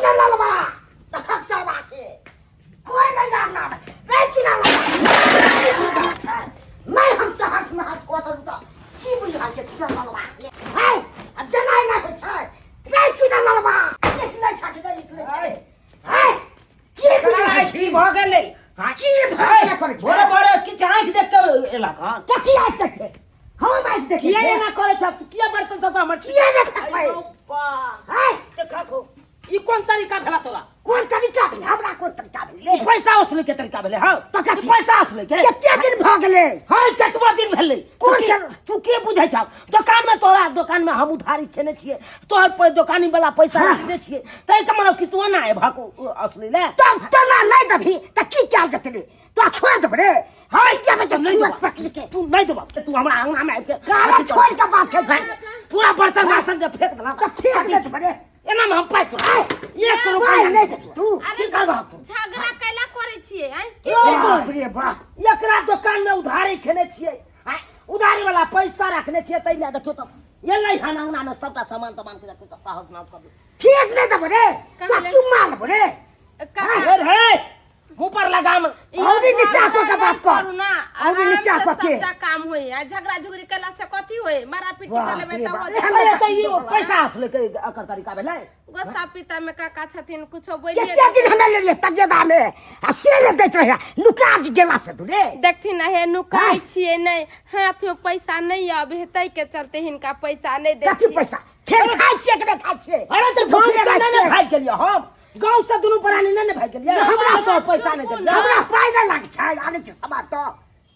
चुना ललबा देखक सरवा के कोई नहीं जानना रे चुना ललबा नहीं हम सहस महस को तो की बुझा के चुना ललबा के है अब देनाइ नहि होइ छै रे चुना ललबा एक नहि छाके दे एक नहि छाके है की बुझा की भऽ गेलै की भऽ गेलै करै छै भोरे भोरे किछु आँखि देख कऽ एलक हन कथी आँखि देखते हम आँखि देखे किया एना करै छ तू किया बर्तन सब हमर किया नहि फेकबै है देखो ई कोन तरीका भेला तोरा कोन तरीका भेलै हमरा कोन तरीका भेलै ई पैसा उसले के तरीका भेलै हँ तऽ कथी? ई पैसा उसले के कते दिन भऽ गेलै हँ कतबा दिन भेलै कोन तू की- तू के बुझै छौ दोकान में तोरा दोकान में हम उधारी खेने छियै तोहर पर दोकानी वाला पैसा रखने छियै तै के मतलब कि तू ना एबहक असली ले तब तना नहि देबही तऽ की कयल जेतै रे तोरा छोड़ि देबै रे हाय देबै तऽ नहीं छुअत देबा। पकड़ि के तू नहीं देबा तू हमरा अंगना में आबि के काला छोड़ि के बात करै छै पूरा बर्तन बासन जे फेंक देला तऽ फेंक देत रे एना में हम पाइ तोरा एक रुपया पाइ नहि देबही तू की करबा तू झगड़ा कैला करै छियै आँय बाप रे बाप एकरा दोकान में उधारी खेने छियै आँय, उधारी वाला पैसा रखने छियै तै लए देखियौ तऽ एलै हन अंगना में सबटा सामान तमान के देखियौ तऽ तहस नहस कऽ देलकै। फेंक नहि देबो रे तोरा चुम्मा लेबो रे काका हे रे मुंह पर लगाम औरी नीचा कऽ के बात कर करू ना औरी नीचा कऽ के सबटा काम होय आ झगड़ा झुगड़ी केला से कथी होय मारा पीटी बाप कर लेबै रे तऽ बाप। हो अरे जाय तऽ ई पैसा असले के एकर तरीका भेलै गुस्सा पीता में काका छथिन कुछो बोलिए कते दिन हमे लेलियै तगेदा में आ से नहि दैत रहे नुका जे गेला से तू रे देखथिन हे नुकाइ आँय? छियै नहि हाथ में पैसा नहि आबे है ताहि के चलते हिनका पैसा नहि दै कथी छियै पैसा खेल खाइ छियै कि नहि खाइ छियै अरे तऽ गाँव भुखले से रहै नहि ने छियै। भागि गेलियै हम गाँव से दुनू प्राणी नहि ने भागि गेलियै हमरा तो पैसा नहि देलियै हमरा पाइ नहि लाग छै आनै छै सामान तऽ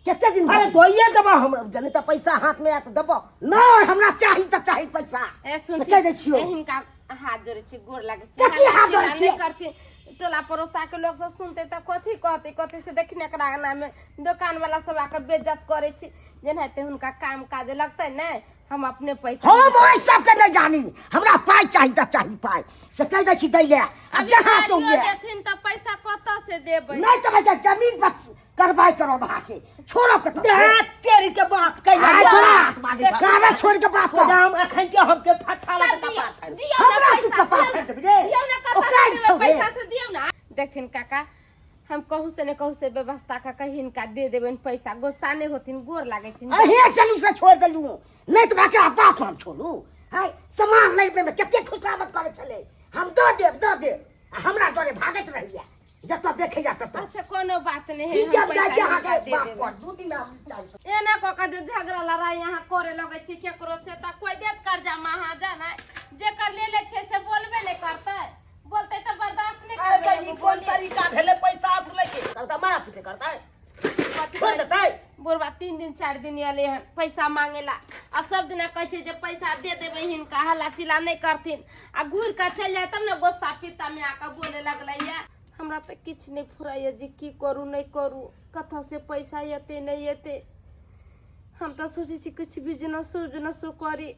कते दिन अरे दोइए देबऽ हम जने तऽ पैसा हाथ में आयत देबऽ नहि हमरा चाही तऽ चाही पैसा ए से सुनथिन कहि दै छियौ ए हिनका हाथ जोड़ै छी गोर लागै छी कथी हल्ला हाथ जोड़ै चिल्ला छियै? नहि करथिन टोला पड़ोसा के लोग सब सुनते तऽ कथी कहते कथी से देखिन एकरा अंगना में दुकान वाला सब आके बेइज्जत करै छै जेनाहिते हुनका काम काज लगतै ने हम अपने पैसा हम ओहि सबके नहि जानी हमरा पाइ चाही तऽ चाही पाइ से कहि दै छी दै लए आ अभी जहाँ से गाड़ियो हुए देथिन तऽ पैसा कतऽ से देबै नहि तऽ भैया जमीन पर करबाइ करब अहाँके छोड़ब कतऽ देह तेरी के बाप के आय छोड़ा गाना छोड़ के बात कर हम अखन के हम के फट्ठा लगा दियौ कपार फाड़ि दियौ ना हमरा तू पैसा, कपार दियौ फाड़ि देबही रे। दियौ ना कतऽ ओ से काज देबै, छौ रे। पैसा से दियौ ना देखथिन काका हम कहूँ से ने कहूँ से व्यवस्था कऽ के हिनका दे देबनि पैसा गुस्सा नहि होथिन गोर लागै छै अहें चलू से छोड़ देलू नहि तऽ एकरा बाप हम छोड़ू हाय सामान लैबे में कते खुशामद करै छलै हम दऽ देब दऽ देब आ हमरा डरे भागैत रहैया जतऽ देखैया ततऽ अच्छा कोनो बात नहि है ठीक हम हम जाइ पैसा छी हिनका अहाँके दे बाप देबनि। पर दू दिन हम जाइ छी एना कऽ के जे झगड़ा लड़ाई यहाँ करे लगै छै केकरो से तऽ कोइ देत कर्जा महाजन है जेकर ले ले छै से बोलबे नहि करतै बोलतै तऽ बर्दाश्त नहि अरे करबै तऽ ई एगो कोन बोली। तरीका भेलै पैसा असलै के करता मारा पीटे करता कथी छोड़ कहै देतै बुढ़बा 3 दिन 4 दिन एलै हन पैसा मांगे ला आ सब दिना कहै छै जे पैसा दे देबै हिनका हल्ला चिल्ला नहि करथिन आ घुरि कऽ चलि जाय तब ने गुस्सा पित्ता में आके बोले लगलै हमरा तऽ किछु नहि फुराइए जे की करू नहि करू कतऽसँ पैसा एतै नहि एतै हम तऽ सोचै छी किछु बिजनेसो उजनेसो करी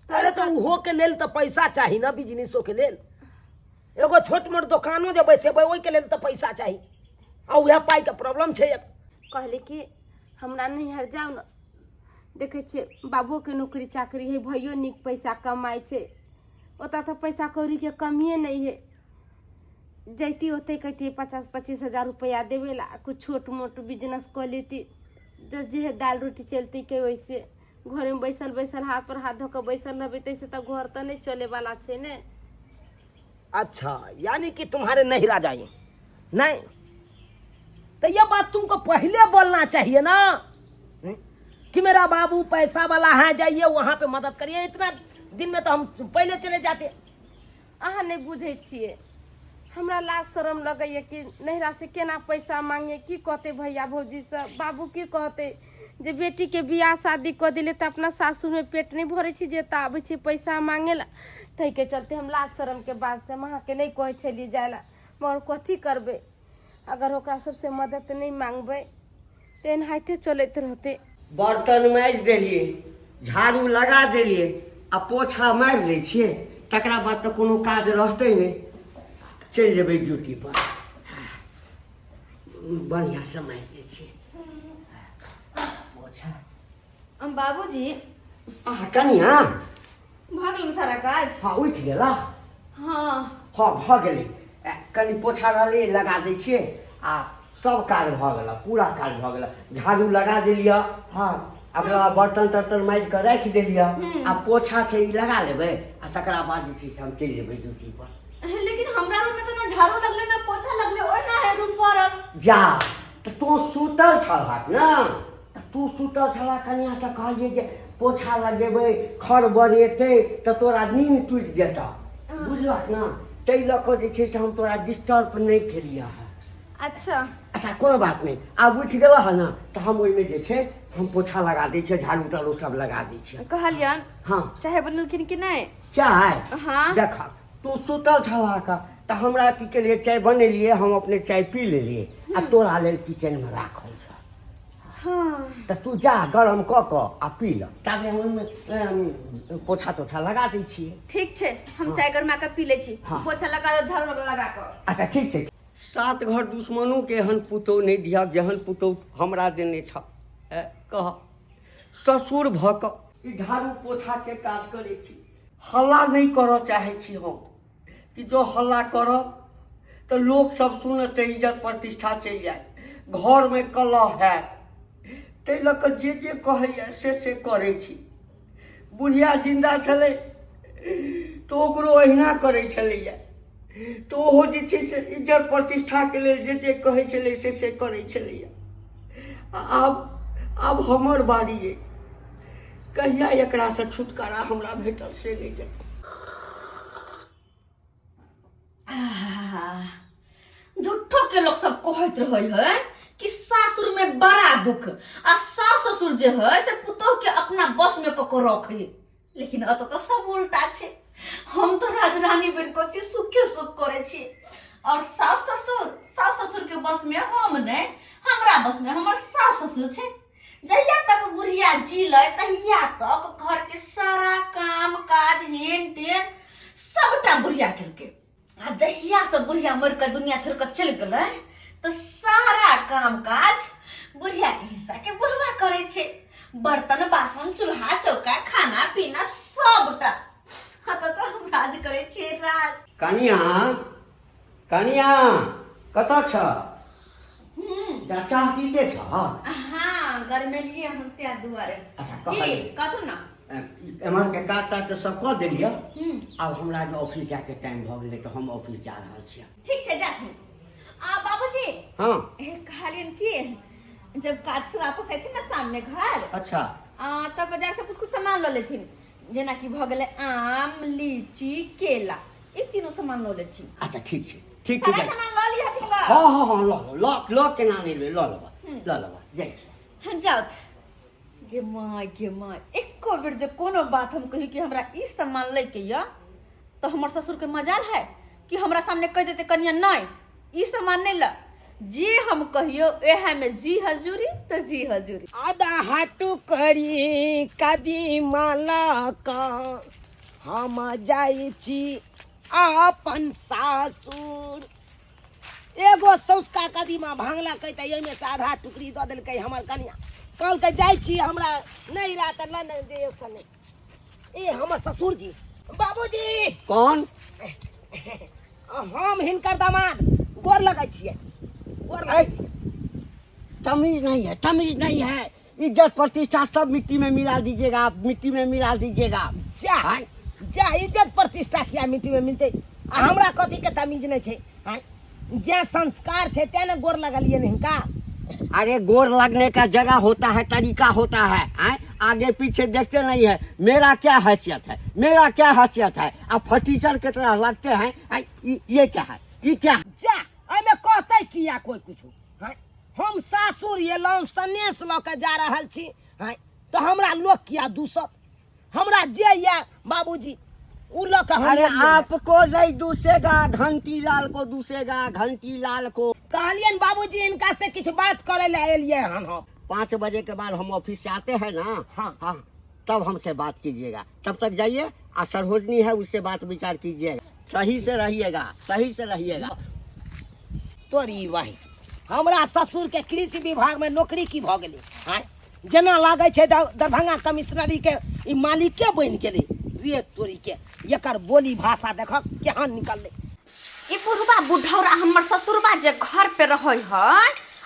अरे तऽ ओहो के लेल तऽ पैसा चाही ने बिजनेसो के लेल एगो छोट मोट दोकानो जे बैसेबै ओहिके लेल तऽ पैसा चाही आ उएह पाइके प्रॉब्लम छै कहली कि हमरा नैहर जाउ ने देखै छियै बाबूके नौकरी चाकरी है भैयो नीक पैसा कमाइ छै ओतऽ तऽ पैसा कौड़ीके कमिए नहि है जैती ओतै कहितियै 25-25 हजार रुपैआ देबै ला कुछ छोट मोट बिजनेस कऽ लेती जे जे दालि रोटी चलतै के ओइसे घरमे बैसल बैसल हाथ पर हाथ धऽ कऽ बैसल रहबै ताहिसँ तऽ घर तऽ नहि चलैवला छै ने अच्छा यानी कि तुम्हारे नहिरा जाइए नहीं तो ये बात तुमको पहले बोलना चाहिए ना कि मेरा बाबू पैसा वाला है जाइए वहां पे मदद करिए इतना दिन में तो हम पहले चले जाते अहाँ नहि बुझै छियै हमरा लाज शरम लगैए कि नैहरासँ केना पैसा मांगे की कहतै भैया भौजी सब बाबू की कहतै जे बेटीके बियाह शादी कऽ देलियै तऽ अपना सासुरमे पेट नहि भरै छै जे एतऽ आबै छै पैसा मांगे ला ताहिके चलते हम लाज शरमके बातसँ हम अहाँके नहि कहै छलियै जाय ला मगर कथी करबै अगर ओकरा सबसँ मदद नहि मांगबै तऽ एनाहिते चलैत रहतै बर्तन माजि देलियै झाड़ू लगा देलियै आ पोछा मारि लै छियै तकरा बाद तऽ कोनो काज रहतै नहि चलि जेबै ड्यूटी पर बढ़िआँसँ माजि दै छियै पोछा हम बाबूजी अहाँ कनिया भऽ गेल सारा काज हँ उठि गेला हँ हँ भऽ गेलै कनि पोछा रहलै लगा दै छियै आ सब काज भऽ गेल, पूरा काज भऽ गेल। झाड़ू लगा देलियै, हँ, ओकरा बाद बर्तन तर्तन माजि कऽ राखि देलियै आ पोछा छै ई लगा लेबै आ तकरा बाद जे छै से हम चलि जेबै ड्यूटी पर। लेकिन हमरा रूम में तो ना झाड़ू लगले ना पोछा लगले, ओहिना है रूम पड़ल। जा तऽ तू सुतल छलहक ने, तऽ तू सुतल छलह कनिया, तऽ कहलियै जे पोछा लगेबै खर बरेतै तऽ तोरा नींद टूटि जेतह, बुझलक ने? ताहि लऽ कऽ जे छै से हम तोरा डिस्टर्ब नहि केलियह हँ। अच्छा अच्छा, कोनो बात नहि, आब उठि गेलह हँ ने तऽ हम ओहिमे जे छै हम पोछा लगा दै छियै, झाड़ू ताड़ू सब लगा दै छियै। कहलियन हँ, चाय बनेलखिन कि नहि? चाय? हाँ। देख, तू सुतल छलह का तऽ हमरा की केलियै, चाय बनेलियै, हम अपने चाय पी लेलियै आ तोरा लेल किचनमे राखल छ। हाँ। तऽ तू जा गरम कऽ कऽ आ पी लऽ, ताबे हम ओहिमे पोछा तोछा लगा दै छियै। ठीक छै, हम चाय गरमा कऽ पी लै छी। हाँ। पोछा लगा दो, झाड़ू लगा कऽ। अच्छा, ठीक छै। सात घर दुश्मनोके एहन पुतोहु नहि दिहक जेहन पुतोहु हमरा देने छह। कह, ससुर भऽ कऽ ई झाड़ू पोछाके काज करै छी। हल्ला नहि करऽ चाहै छी हम कि जँ हल्ला करब तऽ लोकसभ सुनत तऽ इज्जत प्रतिष्ठा चलि जायत, घरमे कलह हैत। ताहि लऽ कऽ जे जे कहैए से से करै छी। बुढ़िया जिन्दा छलै तऽ ओकरो अहिना करै छलैए, तऽ ओहो जे छै से इज्जत प्रतिष्ठाके लेल जे जे कहै छलै से से करै छलैए। आ आब आब हमर बारी अइ, कहिया एकरासँ छुटकारा हमरा भेटल से नहि जानि। झूठो के लोग सब कहैत रहे है कि सासुर में बड़ा दुख आ सास ससुर जे है से पुतोह के अपना बस में कऽ के रखे, लेकिन अत तऽ सब उल्टा छै। हम तो राजरानी बन कऽ छी, सुखे सुख करै छी और सास ससुर के बस में हम नहीं, हमरा बस में हमर सास ससुर छै। जहिया तक बुढ़िया जीलै तहिया तक घर के सारा काम काज हेन टेन सबटा बुढ़िया केलकै, आ जहिया से बुढ़िया मरि कऽ दुनिया छोड़ि कऽ चलि गेलै तऽ सारा काम काज बुढ़िया के हिस्सा के बुढ़वा करै छै, बर्तन बासन चूल्हा चौका खाना पीना सबटा। हाँ तऽ हम राज करै छियै राज। कनिया, कनिया, कतऽ छ? जा चाह पीते छ? हाँ, गरमेलियै हम त्या दुआरे। अच्छा, की कहलियै। कथू ना? एम्हर के काज ताज तऽ सब कऽ देलियै, आब हमरा जे ऑफिस जाके टाइम भऽ गेलै तऽ हम ऑफिस जा रहल छियै। ठीक छै, जाथिन। आ बाबूजी। हाँ। ए, कहलियन कि जब काज से वापस अयथिन ना सामने घर, अच्छा, तब बाजार से कुछ कुछ सामान लऽ लेथिन, जेनाकि भऽ गेलै आम, लीची, केला, ई तीनों सामान लऽ लेथिन। अच्छा, ठीक छै, ठीक छै। सारा जाइ छी। सामान लऽ लिहथिन ग। हाँ हाँ हाँ, लऽ लऽ लऽ, केना नहि लेबै, लऽ लेबै, लऽ लेबै, जाइ छी। हाँ, जाउथ। गे माय, गे माय, एको बेर जे कोनो बात हम कही कि हमरा ई सामान लैके यऽ तऽ हमर ससुरके मजाल है कि हमरा सामने कहि देतै कनिया नहि ई सामान नहि ल। जे हम कहियो वएह में जी हजूरी तऽ जी हजूरी। आधा हाटू करी कदीमा लऽ कऽ हम जाइ छी अपन सासुर। एगो सौसका कदीमा भांगलकै तऽ एहिमे से आधा टुकड़ी दऽ देलकै हमर कनिया। कहलकै जाइ छी हमरा नहि रहा तऽ लऽ ने जे से नहि। ए हमर ससुर जी, बाबूजी। कौन? हम हिनकर दामाद, गोर लगै छियै, गोर लगै छियै। तमीज नहीं है, तमीज नहीं है, इज्जत प्रतिष्ठा सब मिट्टी में मिला दीजिएगा आप, मिट्टी में मिला दीजिएगा। जा जा, इज्जत प्रतिष्ठा किया मिट्टी में मिलते? आ हमरा कथी के तमीज नहीं छै? आँय? जे संस्कार छै ते ने गोर लगलियै ने हिनका। अरे गोर लगने का जगह होता है, तरीका होता है, आँय? आगे पीछे देखते नहीं है। मेरा क्या हैसियत है, मेरा क्या हैसियत है? आप फटीचर के तरह लगते हैं, आँय? ये क्या है, ये क्या है? जा, एहिमे कहते किया कोई कुछ? आँय? हम सासुर एलहुँ, सनेस लऽ के जा रहल छी, आँय? तऽ हमरा लोक किया दूसत? हमरा जे या बाबूजी उ लऽ के हम अरे एलियै। आपको नहीं दूसेगा, घंटी लाल को दूसेगा, घंटी लाल को। कहलियनि बाबूजी इनका से किछु बात करे लए एलियै हन हम। 5 बजे के बाद हम ऑफिस से आते हैं ना, हाँ। हाँ, तब हमसे बात कीजिएगा, तब तक जाइए आ सरोजनी है उससे बात विचार कीजिएगा। सही से रहिएगा, सही से रहिएगा। तोरी वही हमरा ससुर के कृषि विभाग में नौकरी की भऽ गेलै? आँय, जेना लागै छै दरभंगा कमिश्नरी के ई मालिके बनि गेलै। रे तोरी के, एकर बोली भाषा देखक केहन निकललै। ई बुढ़बा बुढ़ौरा हमर ससुरबा जे घर पे रहै है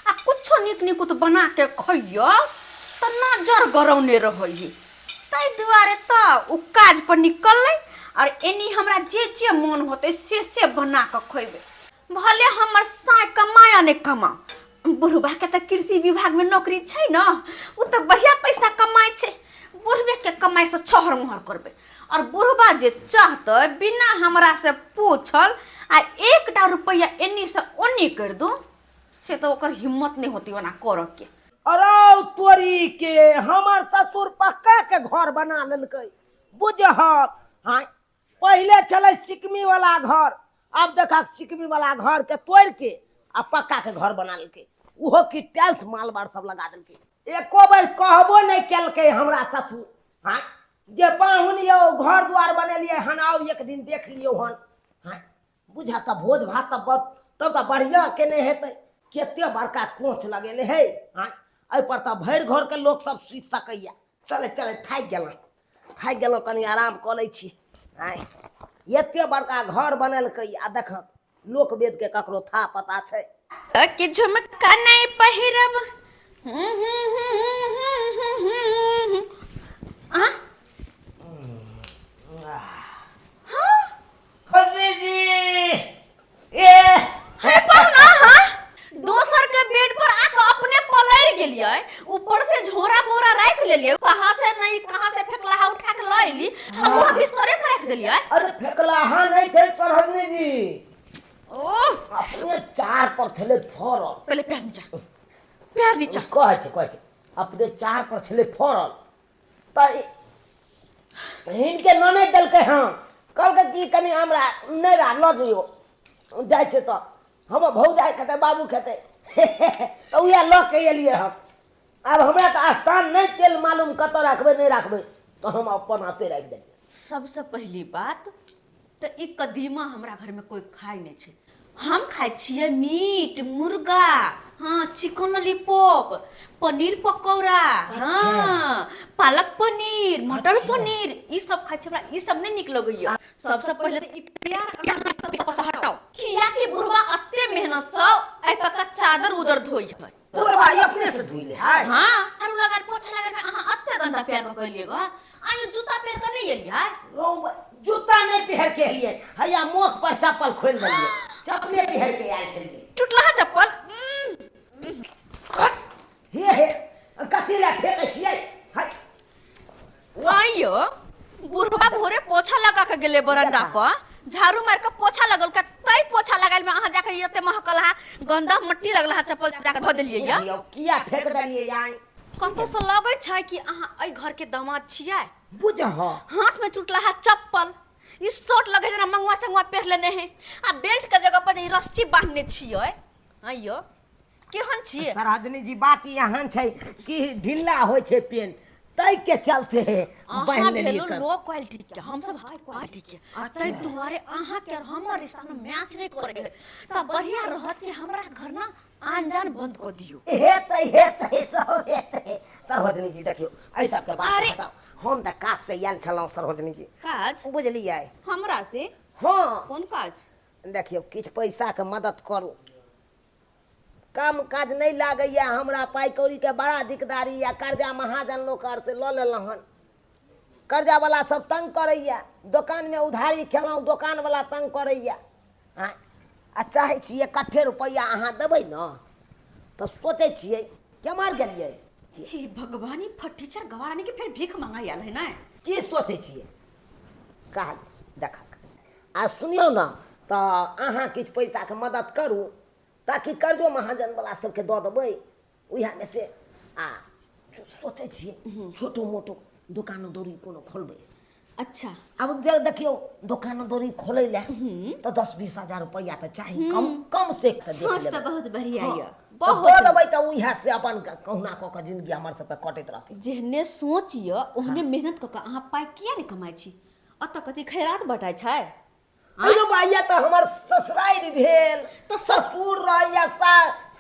आ कुछो नीक निकुत बना के खैयो तऽ नजर गरौने रहै है ताहि दुआरे तऽ ओ काज पर निकललै और एनी हमरा जे जे मन होतै से से बना कऽ खैबै भले हमर साय कमाया नहि कमा बुढ़बाके तऽ कृषि विभागमे नौकरी छै ने ओ तऽ बढ़िया पैसा कमाइ छै बुढ़बेके कमाइसँ छहर मुहर करबै और बुढ़बा जे चाहतै बिना हमरा से पूछल आ एकटा रुपैआ एन्नी से ओन्नी कर दू से तऽ ओकर हिम्मत नहि होती ओना करऽ के। अरौ तोरी के, हमर ससुर पक्का के घर बना लेलकै बुझहक। हाँ, पहिले छलै सिकमी वाला घर, आब देखक सिकमी वाला घर के तोड़ के आ पक्का के घर बना लेलकै, ओहो की टाइल्स मालबार सब लगा देलकै। एको बेर कहबो नहि केलकै हमरा ससुर, हाँ जे पाहुन यौ घर द्वार बनेलियै हन, आउ एक दिन देख लियौ हन। हाँ बुझा तऽ भोज भात तऽ तब तऽ बढ़िआँ केने हेतै, कते बड़का कोच लगेने है। हाँ एहिपर तऽ भरि घरके लोक सब सुति सकैया। चले चले थाकि गेलहुँ, थाकि गेलहुँ, कनि आराम कऽ लै छी। आँय एते बड़का घर बनेलकै आ देखक लोक वेदके ककरो था पता छै। तऽ कि झुमका नहि पहिरब। आ ए हे पहुना, हाँ दोसर के बेड पर आके अपने पलड़ गेलियै, ऊपर से झोरा बोरा राख लेलियै, कहाँ से नहीं कहाँ से फेकलाहा उठा के ल अइली आ वहाँ बिस्तरे पर रख देलियै। अरे फेकलाहा नहीं छै सरहदनी जी, ओह अपने चार पर छलै फरल। पहले पैर नीचा, पैर नीचा। कहै छै, कहै छै अपने चार पर छलै फरल, तऽ हिनके ननैद देलकै हँ, कहलकै कि कनि हमरा नहि रा लऽ जइयौ, जाइ छै तऽ हमर भौजाइ खेतै बाबू खेतै, तऽ उएह लऽ के एलियै हँ। आब हमरा तऽ स्थान नहि तेल मालूम कतऽ राखबै नहि राखबै, तऽ हम अपन हाथे राखि देलियै। सबसँ पहिली बात तऽ ई कदीमा हमरा घरमे कोइ खाइ नहि छै। हम खाइ छियै मीट मुर्गा, हाँ चिकन लॉलीपॉप, पनीर पकौड़ा, हाँ पालक पनीर, मटर पनीर, ई सब खाइ छियै। हमरा ई सब नहि नीक लगैया। सबसँ पहिले तऽ ई प्यार अहाँ से हटाउ, किया कि बुढ़वा अते मेहनत सँ एहि पक्का चादर उदर धोइ है। तोर भाई अपने से धोइ ले है। हाँ आरू लगा पोछा लगा अहाँ अते गंदा पैर कऽ एलियै ग, आइयो जूता पहिर कऽ नहि एलियै? जूता नहि पहिर के एलियै, हैया मोख पर चप्पल खोलि देलियै, चप्पले पहिर के आयल छलियै। टुटलहा चप्पल। हे हे कथी लए फेकै छियै? है आइयो बुढ़वा भोरे पोछा लगा के गेलै बरंडा पर, झाड़ू मार के पोछा लगल के तै पोछा लगाइल में अहाँ जाके एते महकल हा गंदा मट्टी लगल हा चप्पल जाके धो देलियै या। बुझियौ किया फेक देलियै आइ? कतौ से लगै छै कि अहाँ एहि घर के दामाद छियै? बुझह हाथ में टूटला हा चप्पल, ई शर्ट लगे जेना मंगुआ संगुआ पहिर लेने है, आ बेल्ट के जगह पर जे ई रस्सी बांधने छियै। आइयो केहन छियै? सरहदनी जी बात एहन छै कि ढिल्ला होइ छै पेंट, ताहि के चलते अहाँ बान्हि लेलियै। भेलहुँ लो क्वालिटी के, हमसब हाई क्वालिटी के, ताहि दुआरे अहाँ के और हमर रिश्ता में मैच नहीं करे है। तऽ बढ़िया रहत कि हमरा घर ना आन जान बंद कऽ दियौ। हेतै हेतै सब हेतै सरोजनी जी। देखियौ एहि सबके बात अरे! हटाउ, हम तऽ काज से आयल छलहुँ सरोजनी जी। काज? बुझलियै? हमरा से? हँ। कोन काज? देखियौ किछु पैसाके मदद करू, काम काज नहि लागैए हमरा, पाइ कौड़ीके बड़ा दिकदारी यऽ, कर्जा महाजन लोक आर से लऽ लेलहुँ हन, कर्जावला सब तंग करैए, दोकानमे उधारी खेलहुँ दोकानवला तंग करैए। आँय आ चाहै छी इकट्ठे रुपैआ अहाँ देबै ने तऽ सोचै छियै केम्हर गेलियै। हे भगवान, ई फटीचर गवारानी के फेर भीख मांगै आयल है ने? की सोचै छियै कहल देखक। आ सुनियौ ने तऽ अहाँ किछु पैसाके मदद करू ताकि कर्जो महाजनवला सबके दऽ देबै उएहमे से। आ सोचै छियै छोटो मोटो दोकानो दौरी कोनो खोलबै। अच्छा। आब जे देखियौ दोकानो दौरी खोलै लए तऽ 10-20 हजार रुपैआ तऽ चाही कम कम से। तऽ देख सोच लेबै। तऽ बहुत बढ़िया हँ, यऽ, तऽ बहुत दऽ देबै तऽ उएह से अपन कहुना कऽ कऽ जिंदगी हमर सबके कटैत रहतै। जेहने सोच यऽ ओहने मेहनत कऽ कऽ अहाँ पाइ किया नहि कमाइ छी? एतऽ कथी खैरात बटाइ छै? अरे भैया तऽ हमर ससुरारि भेल तऽ ससुर रहैया सा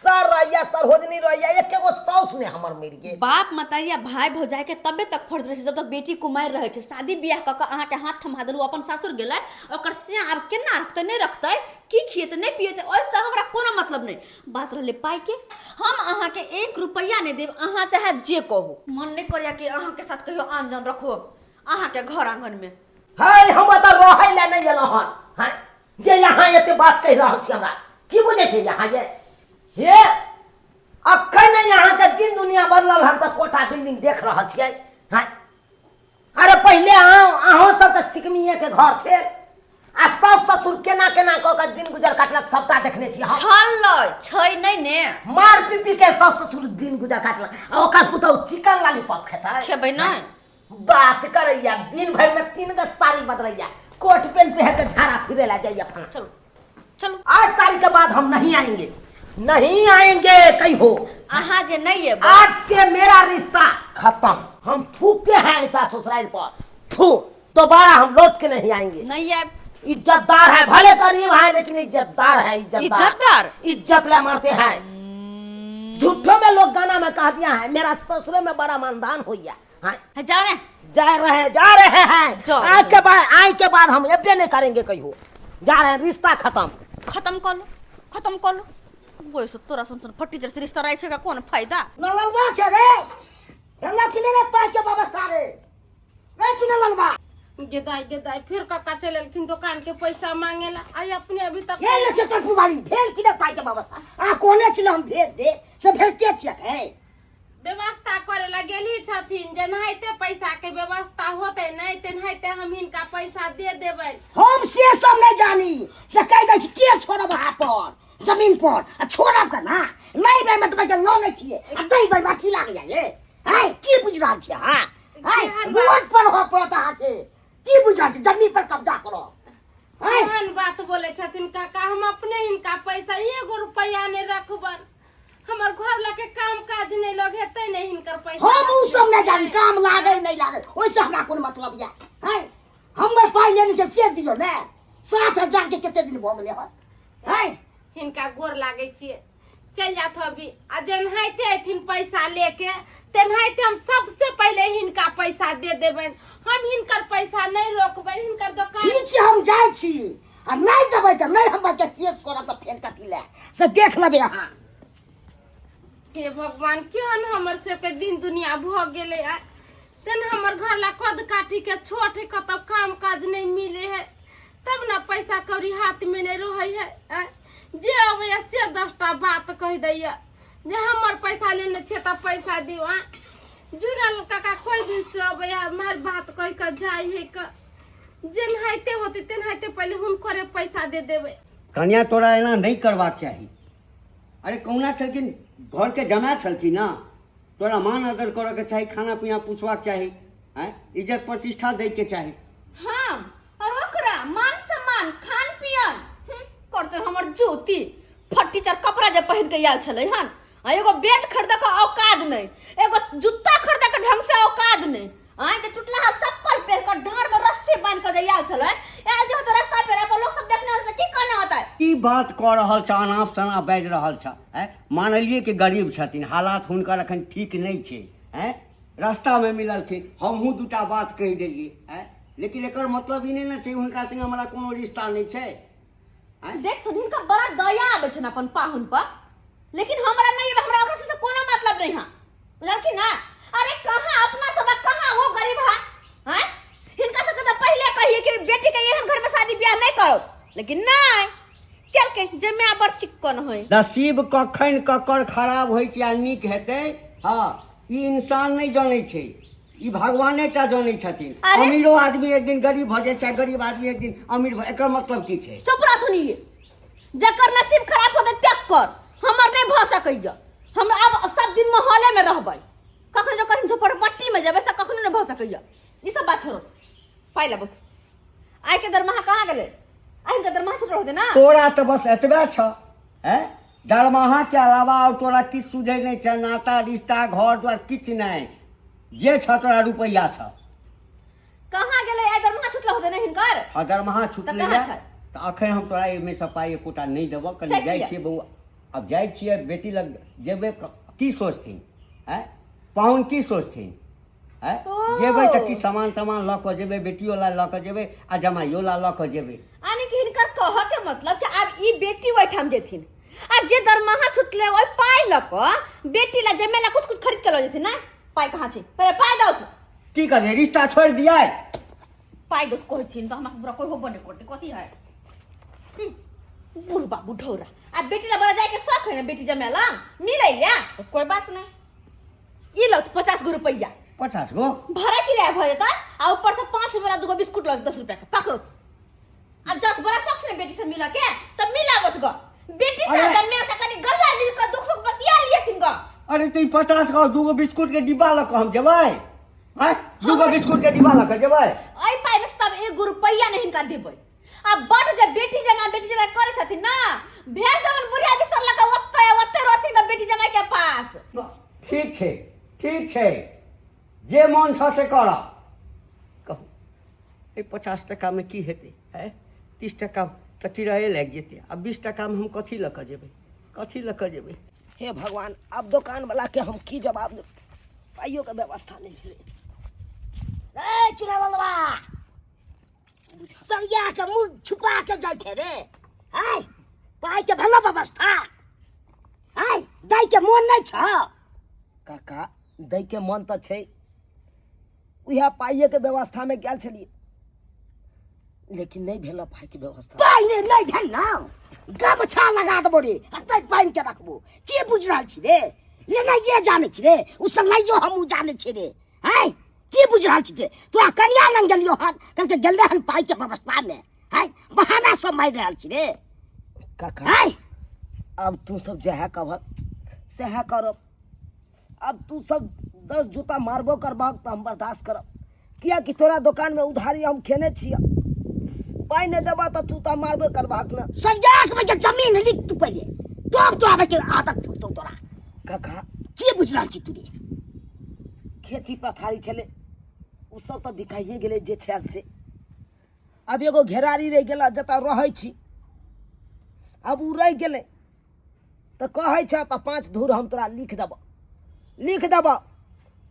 सर रहैया सरोजनी रहैया, एके गो साउस ने हमर मरि गेल। बाप मतारी आ भाई भौजाई के तबे तक फर्ज रहै छै जब तक बेटी कुमारि रहै छै। शादी बियाह कऽ कऽ अहाँके हाथ थमा देलहुँ, अपन सासुर गेलै, ओकर से आब केना रखतै नहि रखतै, की खिएतै नहि पिएतै, ओहिसँ हमरा कोनो मतलब नहि। बात रहलै पाइके, हम अहाँके एक रुपैआ नहि देब, अहाँ चाहे जे कहू। मन नहि करैया कि अहाँके साथ कहियो आन जान रखो अहाँके घर आंगनमे। है हम एतऽ रहै लए नहि एलहुँ हन, हैं जे यहाँ एते बात कहि रहल छी, हमरा की बुझै छै यहाँ ये? हे अखन नहि अहाँके दिन दुनिया बदलल हन तऽ कोठा बिल्डिंग देख रहल छियै। हैं अरे पहिले अहाँ अहूँ सबके सिकमिए के घर छै आ सास ससुर केना केना कऽ के दिन गुजर काटलक सबटा देखने छी हम। छलै छै नहि ने। मार पी पी के सास ससुर दिन गुजर काटलक आ ओकर पुतहु चिकन लॉलीपॉप खेतै। खेबै नहि। बात करैया दिन भरि में 3 गो साड़ी बदलैया, कोट पेंट पहन के झाड़ा फिरे ला जाइया फला। चलू चलू। आज तारीख के बाद हम नहीं आएंगे, नहीं आएंगे कहीं हो। अहाँ जे नहीं एबै। आज से मेरा रिश्ता खत्म, हम थूकते हैं ऐसा ससुराल पर थू, दोबारा हम लौट के नहीं आएंगे। नहीं आएब। इज्जतदार है, भले गरीब है लेकिन इज्जतदार है। इज्जतदार, इज्जतदार? इज्जत ले मारते हैं। झूठों में लोग गाना में कह दिया है मेरा ससुरे में बड़ा मानदान हो गया। हाँ। जा रहे हैं। जा रहे हैं, जा रहे हैं। जाओ। आय के बाद, आय के बाद हम एबे नहीं करेंगे कहियो। जा रहे हैं, रिश्ता खत्म। खत्म कर लो, खत्म कर लो। वैसे तोरा सुन सुन फट्टी जैसे रिश्ता रखेगा कौन फायदा? नललबा छै रे, गंगा किने रे पाइ के व्यवस्था रे रे चुने ललबा। गेदाई गेदाई फिर कक्का चल एलखिन दुकान के पैसा मांगे ला, आई अपने अभी तक ये ले छै तोर फुलबाड़ी भेल किने पाइ के व्यवस्था? आ कोने छल हम भेज दे से भेजते छियै है। व्यवस्था करे ला गेली छथिन, जेनाहिते पैसा के व्यवस्था होते नहीं तेनाहिते हम हिनका पैसा दे देबै। हम से सब नहीं जानी, से कह दै छी के छोड़ब अहाँ पर जमीन पर आ छोड़ब केना? नहीं बेर में तऽ लऽ लै छियै आ दै बेर में अथी लागैया ये है। की बुझि रहल छियै अहाँ? है रोड पर होय पड़त अहाँके। की बुझि रहल छियै जमीन पर कब्जा करब? है केहन बात बोले छथिन काका, हम अपने हिनका पैसा एगो रुपैआ नहीं रखबन, हमर घर ला के काम काज नहीं लग हेतै नहीं हिनकर पैसा। हम उ सब नहीं जानी काम लागे नहीं लागे, ओइसे हमरा कोन मतलब या है। हमर पाइ लेने छै से दियौ ने, 7000 के कते दिन भऽ गेलै हन है। हिनका गोर लागै छियै, चलि जाथ अभी, आ जेनाहिते अयथिन पैसा लेके तेनाहिते हम सबसे पहिले हिनका पैसा दे देबनि, हम हिनकर पैसा नहीं रोकबनि हिनकर दोकान। ठीक छै हम जाइ छी, आ नहीं देबै तऽ नहीं हमरा के केस करब तऽ फेर कथी लए से देख लेबै अहाँ। हे भगवान, केहन हमर सबके दिन दुनिया भऽ गेलै। आ तेन हमर घर ला कद काटी के छोट है, कतौ काम काज नहीं मिले है तब ना पैसा कौड़ी हाथ में नहीं रहे है। आ जे अबैया से 10टा बात कहि दैया जे हमर पैसा लेने छियै तऽ पैसा दियौ। आ जुड़ल काका कोई दिन से अबैया मार बात कहि कऽ जाइ है क, जेनाहिते होतै तेनाहिते पहिले हुनकरे पैसा दे देबै। कन्या तोरा एना नहि करबाक चाही। अरे कहुना छलखिन घरके जमा छलखिन ना, तोरा मान आदर करऽके चाही, खाना पीना पूछबाक चाही, आँय इज्जत प्रतिष्ठा दैके चाही। हाँ और ओकरा मान सम्मान खान पियन करते हमर ज्योति फटीचर कपड़ा जे पहिन के आयल छलै हन, आ एगो बेल्ट खरीद के औकात नहीं, एगो जूता खरीद के ढंग से औकात नहीं, आय के टुटला चप्पल पहिर के डांर में रस्सी बांध के जे आयल छलै, आयल जे होते रास्ता पर अपन लोग सब देखने होते की कहने होते? की बात कऽ रहल छ, अनाप शनाप बाजि रहल छ। आँय मानलियै कि गरीब छथिन, हालात हुनकर अखन ठीक नहि छै, आँय रास्तामे मिललखिन हमहूँ दूटा बात कहि देलियै, आँय लेकिन एकर मतलब ई नहि ने छै हुनका संगे हमरा कोनो रिश्ता नहि छै। आँय देख तो हिनका बड़ा दया आबै छनि अपन पाहुन पर, लेकिन हमरा नहीं, हमरा ओकरा से कोनो मतलब नहीं है, बुझलखिन ना? अरे कहाँ अपना सब आ कहाँ वो गरीब है, हैं? हिनका सबके तो पहले कहिए कि बेटी के एहन घर में शादी ब्याह नहीं करो, लेकिन नहीं चल के जे मैं बड़ चिक्कन होई। नसीब कखन ककर खराब होइ छै आ नीक हेतै, हाँ ई इंसान नहि जनै छै, ई भगवाने टा जनै छथिन। अरे! अमीरो आदमी एक दिन गरीब भऽ जाइ छै, गरीब आदमी एक दिन अमीर भऽ, एकर मतलब की छै? चुप रहथुन, ई जकर नसीब खराब होतै तेकर, हमर नहि भऽ सकैया। हम आब सब दिन महले में रहबै, कखनो जो कहीं झोपड़पट्टी में जेबै से कखनो नहि भऽ सकैया। ई सब बात छोड़ो, पाइ लेबो। आइ के दरमाहा कहाँ गेलै? आइ के दरमाहा छुटल होतै ना? तोरा तऽ बस एतबे छ, हैं दरमाहा के अलावा और तोरा किछु सुझै नहि छ, नाता रिश्ता घर द्वार किछु नहि, जे छ तोरा रुपैआ छ। कहाँ गेलै? आइ दरमाहा छुटल होतै ने हिनकर? हाँ दरमाहा छुटलै कहाँ या छै? तऽ अखन हम तोरा एहिमे सँ पाइ एकोटा नहि देबऽ, कनि से जाइ किया? छियै बौआ। आब जाइ छियै बेटी लग जेबै, की सोचथिन? आँय, पाहुन की सोचथिन? आँय, जेबै तऽ की सामान तामान लऽ कऽ जेबै? बेटियो ला लऽ कऽ जेबै आ जमाइयो ला लऽ कऽ जेबै। यानी कि हिनकर कहऽ के मतलब कि आब ई बेटी ओहिठाम जेथिन आ जे दरमाहा छुटले ओहि पाइ लऽ कऽ बेटी ला जमे ला कुछ कुछ खरीद के लऽ जेथिन। ना, पाइ कहाँ छै? पहिले पाइ दौ तू। की करियै, रिश्ता छोड़ि दियै? पाइ दौ कहै छी तऽ हमरा बुरा कोइ होबो नहि करतै। कथी है बुढ़बा बुढ़ौरा आ बेटी ला बड़ा जाके शौक है ना, बेटी जमे ला मिलै या तो कोई बात नहीं। ई लो 50 गो रुपैया। 50 गो भाड़ा किराया भऽ जेतै आ ऊपर से 5 रुपया दूगो बिस्कुट लऽ 10 रुपया के पकड़ो। अब जस बड़ा शौक से बेटी से मिला के तब मिलावत गो बेटी से। अरे! जमे से कनी गल्ला मिल के दुख सुख बतिया लियथिन गो। अरे, तऽ ई 50 गो दूगो बिस्कुट के डिब्बा लऽ कऽ हम जेबै? आँय, दूगो बिस्कुट के डिब्बा लऽ कऽ जेबै? एहि पाइ में से तब एगो रुपैया नहीं हिनका देबै। आ बड जे बेटी जमाई बेटी जमाई करे छथिन ना, भेज देबन बुढ़िया बिस्तर लऽ कऽ, ओतै ओतै रहथिन गऽ बेटी जमाई के पास। ठीक छै, ठीक छै, जे मन छह से कर। कहू, एहि 50 टाकामे की हेतै? है, 30 टाका तऽ किराये लागि जेतै आ 20 टाकामे हम कथी लऽ कऽ जेबै? कथी लऽ कऽ जेबै? हे भगवान, आब दोकान वाला के हम की जवाब देब? पाइयो के व्यवस्था नहीं भेलै। ए चुनावलवा, सरिया के मुंह छुपा के जाइ छै रे। आय, पाइ के भेलो व्यवस्था? आय, दै के मोन नहि छ? काका, दै के मन तऽ छै, उएह पाइए के व्यवस्था में गेल छलियै, लेकिन नहि भेल पाइ के व्यवस्था। पाइ नहि नहि भेल ना, गमछा लगा देबो रे, अतै पानि के रखबो। के बुझि रहल छी रे? लेनाइ जे जानै छी रे, ओ सब नहियो हमहूँ जानै छी रे। आय, की बुझि रहल छी रे? तोरा कनिया लग गेलियो हन, कहलकै गेलै हन पाइ के व्यवस्था मे। आय, बहाना सब मारि रहल छी रे। काका, आय, अब तू सब जएह कहबक सएह करब। अब तू सब 10 जूता मारबो करबहक तऽ हम बर्दाश्त करब, कियाकि तोरा दोकानमे उधारी हम खेने छियै। पाइ नहि देबह तऽ तू तऽ मारबे करबहक ने। सरिया के बच्चा, जमीन लिख तू पहिले, तब तो आबै के आदत छूटतौ तोरा। काका, की बुझि रहल छी तू रे? खेती पथारी छलै, ओ सब तऽ बिकाइए गेलै जे छल से। आब एगो घेरारी रहि गेल जतऽ रहै छी। आब ओ रहि गेलै तऽ कहै छह तऽ 5 धूर हम तोरा लिख देबऽ, लिख देबऽ,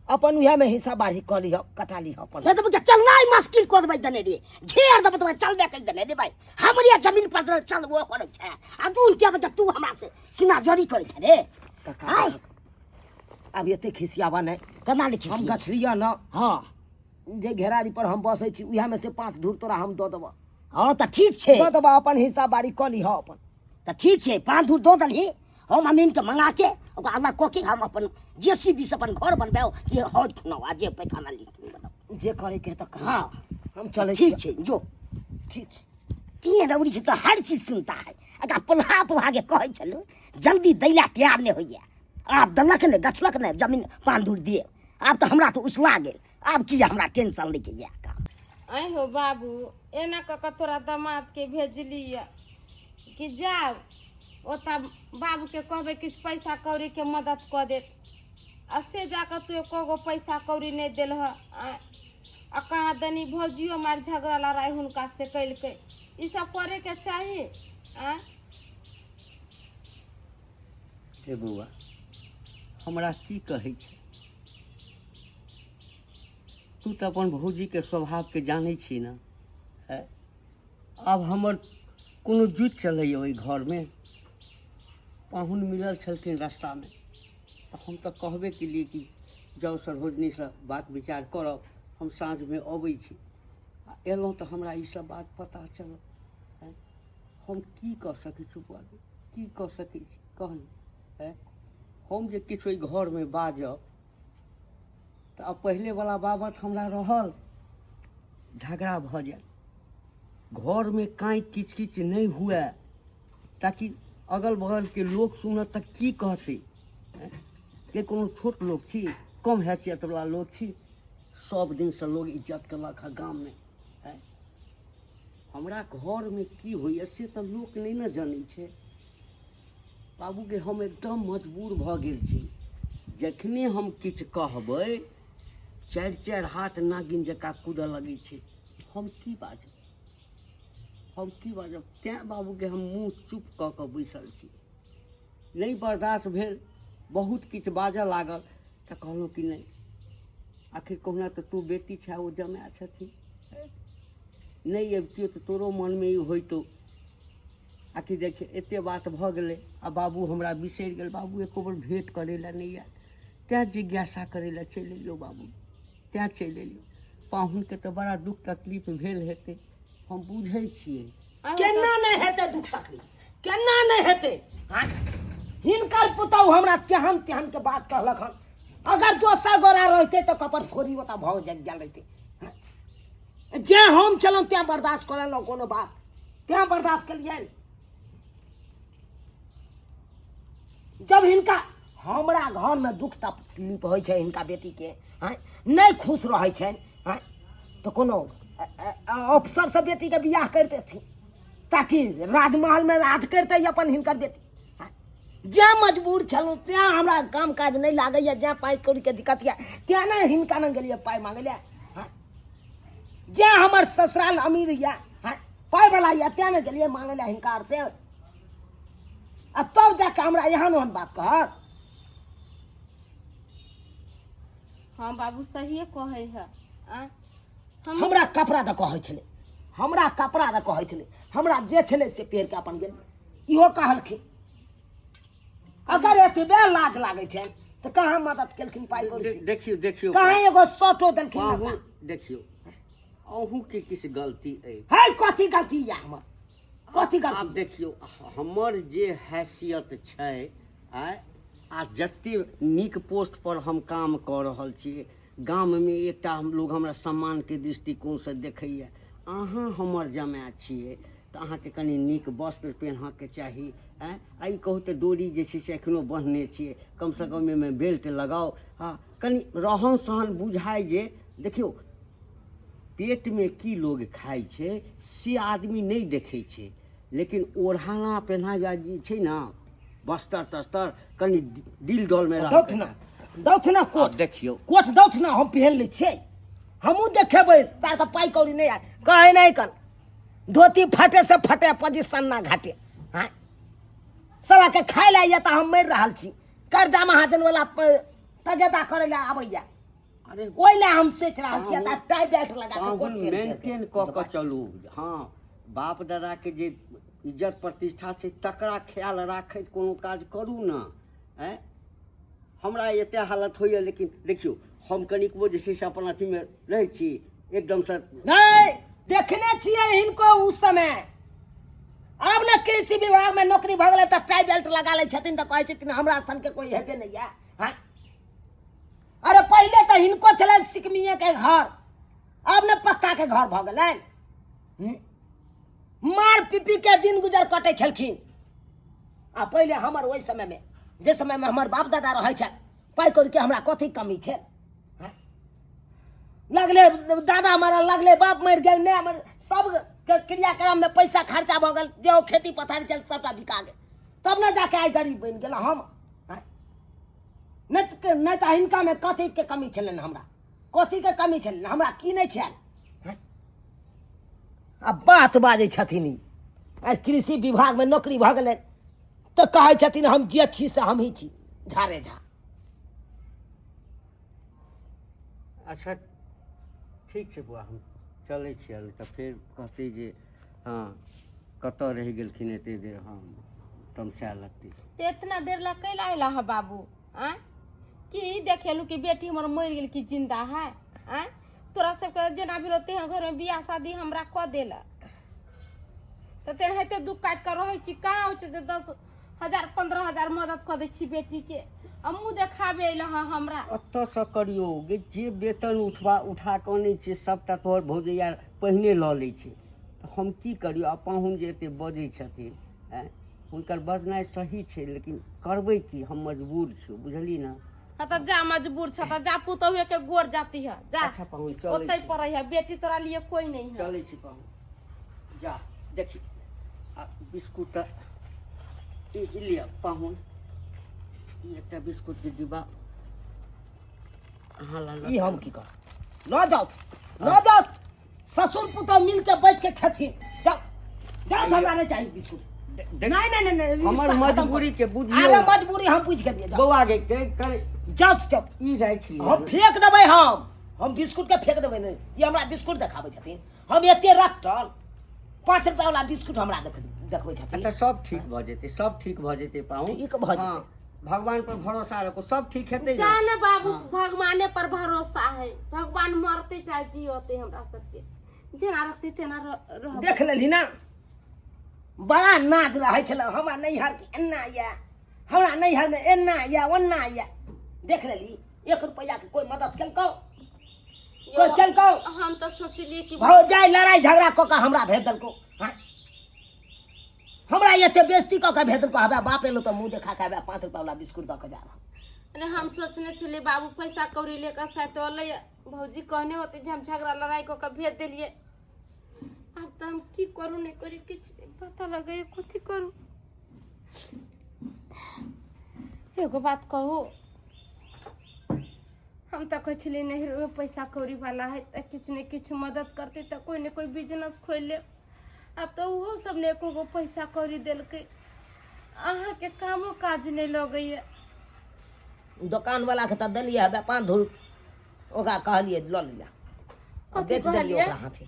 अपन उएहमे हिस्सा बाढ़ी कऽ लिहऽ, कटा लिहऽ अपन। हे तऽ चलनाइ मुश्किल कऽ देबै देने रे, घेर देबै तोरा, चलबे कहि देने रे। भाइ, हमरे जमीन पर चलबो करै छै आ तू के बच्चा, तू हमरा से सीना जोरी करै छै रे? काका, आय। आब एते खिसियाबा नहि। केना नहि हम खिसियेबै? गछलियऽ न। हँ। जे घेरारी पर हम बसै छी, उएहमे से 5 धूर तोरा हम दऽ देबऽ। हँ, तऽ ठीक छै। दऽ देबऽ, अपन हिस्सा बारी कऽ लिहऽ अपन। तऽ ठीक छै, 5 धूर दऽ देलही, हम अमीन के मंगा के ओकरा अलग कऽ के हम अपन जे सी बी से अपन घर बनबाउ कि हौज खुनाउ आ जे पैखाना लिख बनाउ। जे करे के तऽ कर। हँ। हम चलै। ठीक छै, जो। ठीक छै। तीन रौड़ी से तऽ हर चीज सुनता है। एकरा पोल्हा पोल्हा के कहै छलहुँ, जल्दी दैला तैयार नहि होइए। आब देलक नहि, गछलक नहि जमीन 5 धूर दिए। आब तऽ हमरा तऽ उसला गेल। आब की हमरा टेंशन लैके यऽ काम? आँय हो बाबू, एना कऽ कऽ तोरा दामादके भेजलियै कि जाउ ओतऽ बाबूके कहबै किछु पैसा कौड़ीके मदद कऽ देत, आ से जाकऽ तू एको गो पैसा कौड़ी नहि देलह। आँय, आ कहाँ दनी भौजियो मार झगड़ा लड़ाइ हुनका से केलकै। ई सब करैके चाही? आँय। हे बौआ, हमरा की कहै छै? तू तऽ अपन भौजीके स्वभावके जानै छी ने। है, आब हमर कोनो जुति चलैए ओहि घरमे? पाहुन मिलल छलखिन रास्तामे तऽ हम तऽ कहबे केलियै कि जाउ, सरोजनीसँ बात विचार करब, हम साँझमे अबै छी। आ एलहुँ तऽ हमरा ईसब बात पता चलल। आँय, हम की कऽ सकै छी बौआ? की कऽ सकै छी, कह ने? आँय, हम जे किछु ओहि घरमे बाजब तऽ आब पहिलेवला बाबत हमरा रहल, झगड़ा भऽ जायत घरमे। काँइ किच किच नहि हुए, ताकि अगल बगलके लोक सुनत तऽ की कहतै? आँय, के कोनो छोट लोक छी, कम हैसियतवला लोक छी? सब दिनसँ लोक इज्जत केलक हँ गाममे। आँय, हमरा घरमे की होइए से तऽ लोक नहि ने जनै छै। बाबूके, हम एकदम मजबूर भऽ गेल छी। जखने हम किछु कहबै, चारि चारि हाथ नागिन जकाँ कूदऽ लगै छै। हम की बाजब? हम की बाजब? तेँ बाबूके, हम मुँह चुप कऽ कऽ बैसल छी। नहि बर्दाश्त भेल, बहुत किछु बाजऽ लागल, तऽ कहलहुँ कि नहि, आखिर कहुना तऽ तू बेटी छह, ओ जमाए छथिन, नहि अबितियौ तऽ तोरो मनमे ई होइतौ। आखिर देखियौ एते बात भऽ गेलै आ बाबू हमरा बिसरि गेल, बाबू एको बेर भेँट करै लए नहि आयल, तैँ जिज्ञासा करै लए चलि एलियौ बाबू, तैँ चलि एलियौ। पाहुनके तऽ बड़ा दुःख तकलीफ भेल हेतै, हम बुझै छियै। केना नहि हेतै दुख तकलीफ, केना नहि हेतै? आँय? हिनकर पुतहु हमरा केहन केहन के बात कहलक हन। अगर दोसर गोरा रहते तऽ कपड़ फोड़ी ओतऽ भऽ गेल रहितै। जे हम छलहुँ तेँ बर्दाश्त कऽ लेलहुँ, कोनो बात तेँ बर्दाश्त केलियनि। जब हिनका हमरा घरमे दुख तकलीफ होइ छै, हिनका बेटीके आँय नहि खुश रहै छनि आँय, तऽ कोनो अफसरसँ बेटीके बियाह करि देथिन ताकि राजमहलमे राज करितै अपन हिनकर बेटी। जैं मजबूर छलहुँ तैं हमरा काम काज नहि लागैए, जैं पाइ कौड़ीके दिक्कत यऽ तैं ने हिनका लग गेलियै पाइ मांगै लए। जैं हमर ससुराल अमीर यऽ, पाइवला यऽ, तैं ने गेलियै मांगै लए हिनका आर से, आ तब जाके हमरा एहन ओहन बात कहत। हाँ बाबू सहिए कहै है। आँय हमरा कपड़ा दऽ कहै छलै, हमरा कपड़ा दऽ कहै छलै, हमरा जे छलै से पहिर कऽ अपन गेलियै। इहो कहलखिन अगर एतबे लाज लागै छै तऽ कहाँ मदद केलखिन पाइ कौड़ी से? देखियौ, देखियौ, कहाँ एगो शर्टो देलखिन अहूँ नवका? देखियौ, अहूँके किछु गलती अछि। है कथी गलती यऽ हमर? कथी आब गलती? देखियौ, हमर जे हैसियत छै आँय, आ जते नीक पोस्ट पर हम काम कऽ रहल छी, गाममे एकटा हम लोग हमरा सम्मानके दृष्टिकोणसँ देखैए। अहाँ हमर जमाए छियै तऽ अहाँके कनि नीक वस्त्र पेन्हऽके चाही। आँय, आ ई कहू तऽ डोरी जे छै से एखनो बन्हने छियै, कमसँ कम एहिमे बेल्ट लगाउ। हँ, कनि रहन सहन बुझाइ जे देखियौ पेटमे की लोग खाइ छै से आदमी नहि देखै छै, लेकिन ओढ़ाना पेन्हाना जे छै ने बस्तर तस्तर कनि दिल डोलमे दौथ ना, दौथ ना कोट। आब देखियौ कोट दौथ ना, हम पहन लै छियै, हमहूँ देखेबै तार तऽ पाइ कौड़ी नहि आयल। कहै नहि कन धोती फटे से फटे पोजिशन ना घाटे। हाँ साला के खाय लए आइए तऽ हम मरि रहल छी, कर्जा महाजन वाला तगेदा करै लए आबैया, अरे ओहि लए हम सोचि रहल छी तऽ टाई बेल्ट लगा के कोट पाहुन पहिर लेबै। मेंटेन कऽ कऽ चलू। हँ, बाप दादाके जे इज्जत प्रतिष्ठा छै तकरा ख्याल राखैत कोनो काज करू ने। आँय, हमरा एते हालत होइए, लेकिन देखियौ हम कनिकबो जे छै से अपन अथीमे रहै छी एकदमसँ। नहि देखने छियै हिनको उस समय। आब ने कृषि विभाग में नौकरी भऽ गेलै तऽ टाई बेल्ट लगा लै छथिन तऽ कहै छथिन हमरा सनके कोइ हेबे नहि यऽ। हँ, अरे पहिले तऽ हिनको छलनि सिकमिए के घर, आब ने पक्का के घर भऽ गेलनि। मार पीपी के दिन गुजर कटै छलखिन। आ पहिले हमर ओहि समयमे, जे समयमे हमर बाप दादा रहै छल, पाइ कौड़ीके हमरा कथी कमी छल? लगले दादा मरल, लगले बाप मरि गेल, माय मरि, सब के क्रियाक्रममे पैसा खर्चा भऽ गेल, जे ओ खेती पथारी छल सबटा बिका गेल, तब ने जाके आइ गरीब बनि गेल हम। नहि तऽ हिनकामे कथीके कमी छलनि? हमरा कथीके कमी छलनि? हमरा की नहि छल? आ बात बाजै छथिन ई आइ कृषि विभागमे नौकरी भऽ गेलै तऽ कहै छथिन हम जे छी से हमही छी, झारे झा। अच्छा ठीक छै बौआ, हम चलै छियै, तऽ फेर कहतै जे हँ कतऽ रहि गेलखिन एते देर, हम तमसाए लगतै। तऽ इतना देर ला कैला अयला है बाबू? आँय, की देखेलू कि बेटी हमर मरि गेल कि जिंदा है? आँय, तोरा सबके जेना भेलो तेहन घरमे बियाह शादी हमरा कऽ देलक तऽ तेनाहिते दुख काटि कऽ रहै छी। कहाँ होइ छै जे 10,000 15,000 मदद कऽ दै छी बेटीके, आ मुँह देखाबे अयला हँ हमरा। ओतऽसँ करियौ गे, जे वेतन उठबा उठा कऽ अनै छियै सभटा तोहर भौजैया पहिने लऽ लै छै, तऽ हम की करियौ? आ पाहुन जे एते बजै छथिन, आँय, हुनकर बजनाइ सही छै, लेकिन करबै की, हम मजबूर छियौ, बुझलिही ने? हाँ तऽ जा, मजबूर छ तऽ जा, पुतहुए के गोर जाती है, जा। अच्छा पाहुन, चलै ओतै छी। पड़ै है बेटी, तोरा लिए कोई नहीं है। चलै छी पाहुन, जा। देखी आ बिस्कुट ई लिअ पाहुन, ई एकटा बिस्कुटके डिब्बा अहाँ लऽ। ई हम की करब? लऽ जाउ, लऽ जाउ, ससुर पुतोह मिल के बैठ के खेथिन। जाउ जाउ, हमरा नहीं चाहिए बिस्कुट। नहीं नहीं नहीं नहीं हमर रिश्ता खत्म मजबूरी करू। के बुझियौ। अरे मजबूरी हम बुझि गेलियै जाउ। बौआ गे के कर जाउ जाउ ई राखि लिअ हम फेंक देबै हम बिस्कुट के फेंक देबै नहि ई हमरा बिस्कुट देखाबै छथिन हम एते रखटल 5 रुपया वाला बिस्कुट हमरा देखबै छथिन। अच्छा, सब ठीक भऽ जेतै, सब ठीक भऽ जेतै पाहुन। ठीक भऽ जेतै। हँ, भगवान पर भरोसा रखू, सब ठीक हेतै ने। जाने बाबू, भगवाने पर भरोसा है। भगवान मरते चाहे जियते, हमरा सबके जेना रखते तेना रहबै। देख लेलही ना, बड़ा नाज रहै छलै हमरा नैहरके, एना यऽ हमरा नैहरमे, एना यऽ, ओना यऽ। देख लेली, 1 रुपैआके कोइ मदद केलकौ? कोइ केलकौ? हम तऽ सोचलिए कि भौजाइ लड़ाइ झगड़ा कऽ कऽ हमरा भेज देलकौ। हाँ, हमरा एते बेइज्जती कऽ कऽ भेज देलकौ। हवे बाप एलो तऽ मुँह देखा कऽ हवे 5 रुपैआ वाला बिस्कुट दऽ कऽ जा रहल। अरे, हम सोचने छलिए बाबू पैसा कौड़ी लेकर शायद अलै, भौजी कहने होते जे हम झगड़ा लड़ाई कऽ कऽ भेज देलिए। आब तऽ हम की करू, नहि करू, किछु नहि पता लगैए, कथी करू? एगो बात कहू, हम तऽ कहै छलियै नैहरोमे पैसा कौड़ी वाला है तऽ किछु ने किछु मदद करतै तऽ कोइ ने कोइ बिजनेस खोलि लेब। आब तऽ ओहो सब ने एको गो पैसा कौड़ी देलकै। अहाँके कामो काज नहि लगैए। दोकानवला के तऽ देलियै हवे 5 धूर, ओकरा कहलियै लऽ लिअ। कथी बेच देलियै कहलियै? ओकरा हाथे।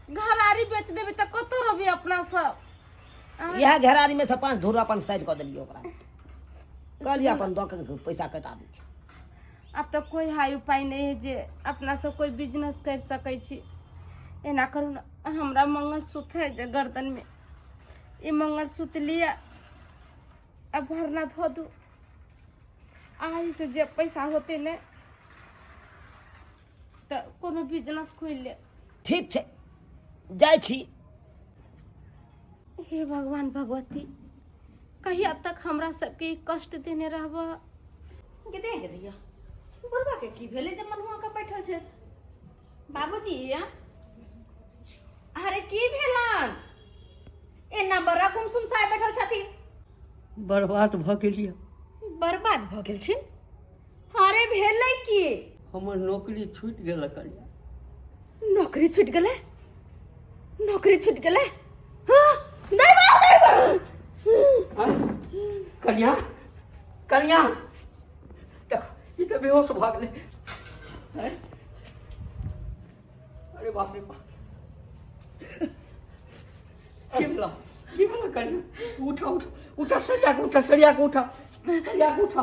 घरारी बेच देबै तऽ कतऽ रहबै अपना सब? इएह घेरारीमे से 5 धूर अपन साइड कऽ देलियै। ओकरा कहलियै अपन दऽ के पैसा कटा दै छै। आब तऽ कोइ हाई उपाय नहि है जे अपना सब कोइ बिजनेस कर सकै छी। एना करू ने, हमरा मंगलसूत्र है जे गर्दनमे, ई मंगलसूत्र लिअ आ भरना धऽ दू। आही से जे पैसा होते ने तऽ कोनो बिजनेस खोलि लेब। ठीक छै, जाइ छी। हे भगवान भगवती, कहिया तक हमरा सबके ई कष्ट देने रहबह? गे दे गे दैया, बुढ़बा के की भेलै जे मनुआ के बैठल छै? बाबूजी, अरे की भेलन, एना बड़ा गुमसुम साय बैठल छथिन? बर्बाद भऽ गेलियै। बर्बाद भऽ गेलखिन? अरे, भेलै की? हमर नौकरी छूटि गेल कनिया। नौकरी छूटि गेलै? नौकरी छूटि गेलै? हाँ, नहीं बा, नहीं बा। कनिया, कनिया, देख, ई तऽ बेहोश भऽ गेलै। हैं? अरे बाप रे बाप, की भेला, की भेला कनिया? उठा, उठा, उठा, सरिया के उठा, सरिया के उठा, सरिया के उठा।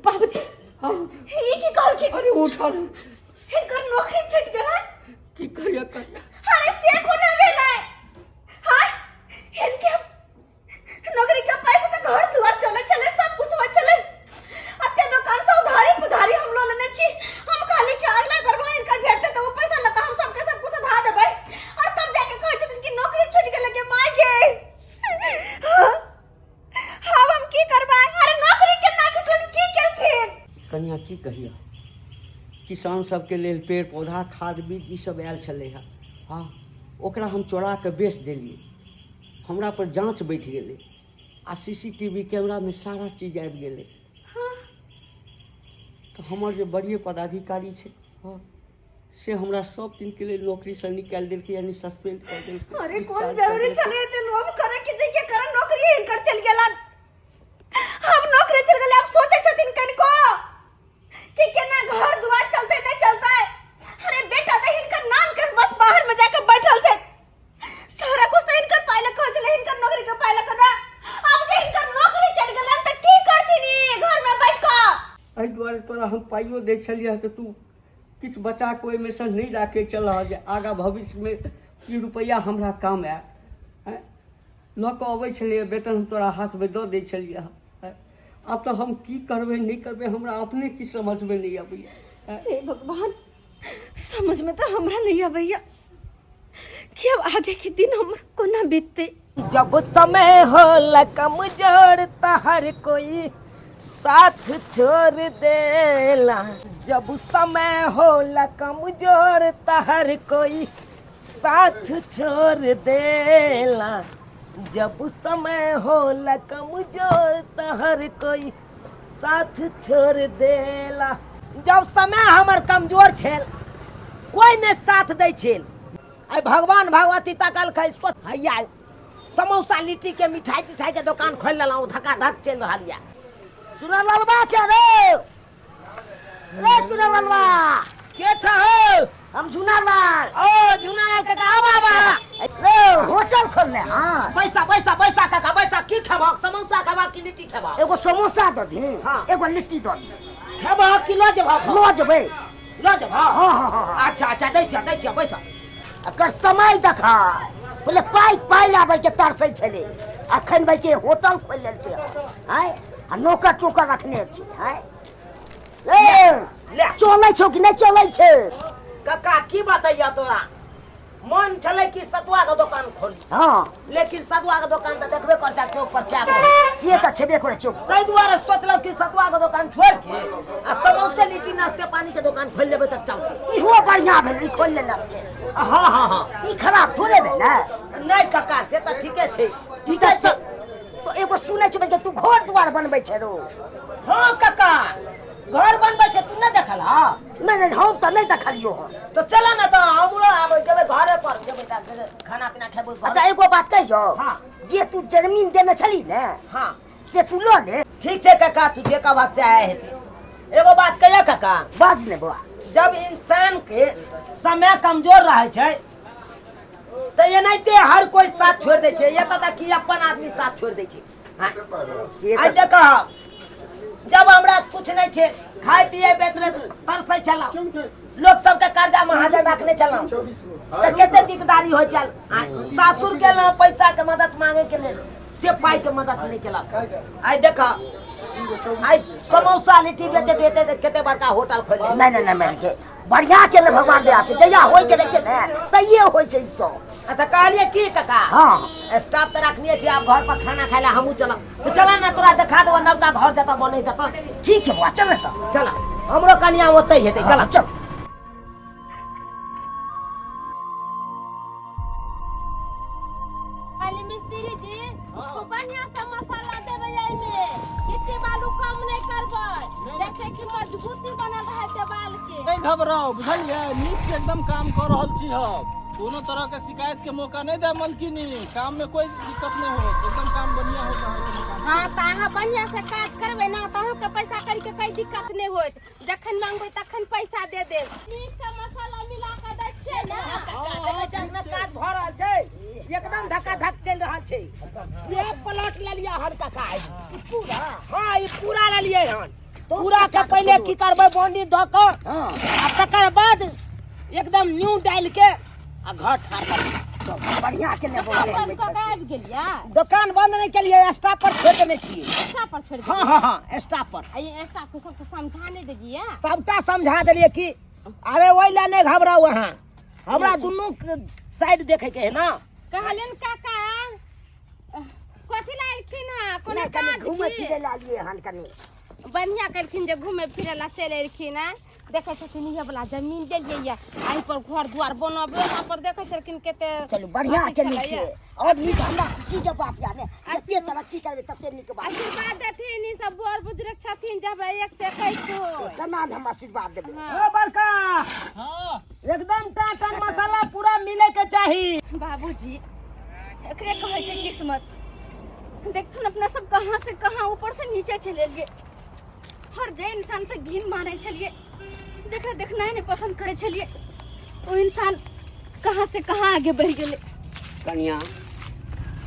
बाबूजी, ई की कहलखिन? अरे, उठा ने। हिनकर नौकरी छूटि गेलै? की करिया कनिया? अरे, से कोना भेलै? हाँ, हिनके नौकरी के पैसा तऽ घर दुआर चले चले, सब कुछ हो चले। अते दुकान से उधारी पुधारी हम लोग लेने छी। हम कहली कि अगला दरमाहा हिनकर भेटते तऽ वो पैसा लऽ कऽ हम सबके सब कुछ सुधा देबै, और तब जाके कहै छथिन कि नौकरी छूटि गेलै। के माय गे, हाँ? आब हम की करबै? अरे, नौकरी केना छूटल? की केलखिन? कनिया, की कहिया, किसान सबके लेल पेड़ पौधा, खाद बीज ई सब आयल छलै हँ। हँ, ओकरा हम चोरा कऽ बेच देलियै। हमरा पर जाँच बैठ गेलै आ सीसीटीवी कैमरामे सारा चीज आबि गेलै। तऽ हमर जे बड़िए पदाधिकारी छै, हँ, से हमरा सब दिनके लेल नौकरीसँ निकालि देलकै, यानी सस्पेंड कऽ देलकै। अरे, कोन discharge कऽ जरूरी देलकै। छलै एते लोभ करे के, जे के कारण नौकरी हिनकर चलि गेलन? हम नौकरी चलि गेलै, आब सोचै छथिन कनिको कि केना घर दुआर चलतै, नहि चलतै? अरे, बेटा तऽ हिनकर नाम के बस बाहर में जाके बैठल छै। सारा कुछ तऽ हिनकर पाइ लऽ कऽ छलै, हिनकर नौकरी के पाइ लऽ कऽ ना। आब जे हिनकर नौकरी चलि गेलन तऽ की करथिन ई घर में बैठ कऽ? एहि दुआरे तोरा हम पाइयो दै छलियै तऽ तू किछु बचा कऽ ओहिमे सँ नहि राखै छलह जे आगाँ भविष्यमे ई रुपैआ हमरा काम आयत। आँय, लऽ कऽ अबै छलियै वेतन, हम तोरा हाथमे दऽ दै छलियै हँ। आब तऽ हम की करबै, नहि करबै, हमरा अपने किछु समझमे नहि अबैए। हे भगवान, समझ में तो हमरा नहीं अबैया कि अब आगे के दिन हमर कोना बीतते। जब समय होला कमजोर त हर कोई साथ छोड़ देला। जब समय होला कमजोर त हर कोई साथ छोड़ देला। जब समय होला कमजोर त हर कोई साथ छोड़ देला। जब समय हमर कमजोर छेल, कोई नहि साथ दै छेल। आइ भगवान भगवती तकलकै, हैया समोसा लिट्टी के मिठाई तिठाई के दोकान खोलि लेलहुँ, धक्का धक चलि रहल यऽ। चुना ललबा छै रे, रे चुना ललबा। के छ हौ? हम झुना लाल। ओ झुना लाल काका, आबा आबा। रे होटल खोलने। हाँ, पैसा पैसा पैसा काका पैसा। की खेबहक, समोसा खेबहक कि लिट्टी खेबहक? एगो समोसा दऽ दी। हाँ। एगो लिट्टी दऽ दी। खेबहक कि लऽ जेबहक? लऽ जेबै। लऽ जेबहक? हाँ हाँ हाँ हाँ। अच्छा अच्छा, दै छियह दै छियह पैसा। एकर समय देखा, पहिले पाइ पाइ लाबै के तरसै छलै, अखन भाई के होटल खोलि लेलकै हन। आँय, आ नौकर टोकर रखने छै। आँय ए ले। चलै छौ कि नहि चलै छै? काका की बतैया तोरा, मन छलै कि सतुआ के दोकान खोली। हाँ। लेकिन सतुआ के दोकान तऽ देखबे कर छै चौक पर क्या गो। से तऽ छेबे करै चौक। ताहि दुआरे सोचलहुँ कि सतुआ के दोकान छोड़ि के आ समोसे लिट्टी नाश्ते पानी के दोकान खोलि लेबै तऽ चलतै। इहो बढ़िया भेल ई खोलि लेला से। हाँ हाँ हाँ। ई खराब थोड़े भेल ने? नहि काका, से तऽ ठीके छै। ई तऽ तो एगो सुनै छी जे तू घर दुआर बनबै छै रो। हाँ काका, घर बनबै छै, तू नहि देखल? हँ नहि नहि, हम तऽ नहि देखलियो हन। तऽ चल ने, तऽ हमरो आबै जेबै, घरे पर जेबै तऽ खाना पीना खेबै घर। अच्छा एगो बात कहियो। हाँ। जे तू जमीन देने छली ने, हाँ, से तू लऽ ले। ठीक छै काका, तू जे कहबहक से आए हेतै। एगो बात कहियो काका? बाज ने बौआ। जब इंसान के समय कमजोर रहै छै तऽ एनाहिते हर कोइ साथ छोड़ि दै छै, एतऽ तक कि अपन आदमी साथ छोड़ि दै छै। हाँ। से आइ तऽ देखह, जब हमरा कुछ नहि छै, खाय पिए बेतरे तरसै छलहुँ, लोक सबके कर्जा महाजन रखने छलहुँ तऽ कते दिकदारी होइ छल। सासुर गेलहुँ पैसा के मदद मांगे के लेल, से पाइ के मदद नहि केलक। आइ देख, आइ समोसा लिट्टी बेचैत बेचैत कते बड़का होटल खोलि लेलक। नहि नहि नहि, मानि के बढ़िया केले भगवान दया से, जहिया होइ के रहै छै ने तहिये होइ छै ई सब। अच्छा कहलियै की काका? हाँ। स्टाफ तऽ रखने छी, आब घर पर खाना खाय लए हमहूँ चलब तऽ चल ने, तोरा देखा देबो नवका घर जतऽ बनै ततऽ। ठीक छै बौआ, चल ने तऽ। चल, हमरो कनिया ओतै हेतै। चल। हाँ, चल। खाली मिस्त्री जी खूब बढ़िया से मसाला देबै एहिमे, गिट्टी बालू कम नहि करबै, जैसे कि मजबूती बनल रहे देवाल के। नहि घबराउ, बुझलियै? नीक से एकदम काम कऽ रहल छी हम, कोनो तरह के शिकायत के मौका नहि देब मलकिनी। काम में कोई दिक्कत नहीं होत, एकदम काम बढ़िया होत अहाँके मकान के। हाँ तऽ अहाँ बढ़िया से काज करबै ने तऽ अहूँके पैसा करी के कोई दिक्कत नहि होत, जखन मांगबै तखन पैसा दे देब। नीक से मसाला मिला कऽ दै छियै ने? देखै छै, एखने काज भऽ रहल छै, एकदम धक्का धक चलि रहल छै। ये प्लॉट लेलियै हन काका। ई पूरा? हाँ, ई पूरा लेलियै हन। पूरा के पहिले की करबै, बाउंड्री दऽ कऽ हाँ। आ तकर बाद एकदम न्यू डालि के आ घर ठाढ़ करबै। चल, बढ़िया के बौआ दोकान बनबै बंद कऽ छै के से। आबि गेलियै? दोकान बंद नहि केलियै, स्टाफ पर छोड़ि देने छियै। स्टाफ पर छोड़ि हाँ हाँ हाँ, स्टाफ पर। देलियै? आ ई स्टाफ के सबके समझा नहि देलियै? सबटा समझा देलियै कि अरे ओहि लए नहि घबराउ अहाँ, हमरा दुनू साइड देखै के है ना। कहलियन काका, कथी लए एलखिन हँ, कोनो नहि, कनि काज घूमै की? फिरै लए एलियै हन कनि। बढ़िया केलखिन जे घूमे फिरे ला चलि एलखिन हँ। देखै छथिन, इहे वाला जमीन देलियै ये, एहि पर घर दुआर बनबै, वहाँ पर देखै छलखिन कते चलू, बढ़िया अथी के नीक छलैया। छै और नीक, हमरा खुशी के बात या ने, जते तरक्की करबै तते नीक बात। आशीर्वाद देथिन, ई सब बड़ बुजुर्ग छथिन, जे हमरा एक से 21 हो। केना ने हम आशीर्वाद देबै। ओ बड़का। हाँ। एकदम टाटन मसाला पूरा मिले के चाही। बाबूजी, एकरे कहै छै किस्मत। देखथुन अपना सब कहाँ से कहाँ ऊपर से नीचे चलि एलियै। हर जे इंसान से घिन मानै छलियै, देखना देखनाइ नहि पसंद करै छलियै, ओ इंसान कहाँ से कहाँ आगे बढ़ि गेलै। कनिया,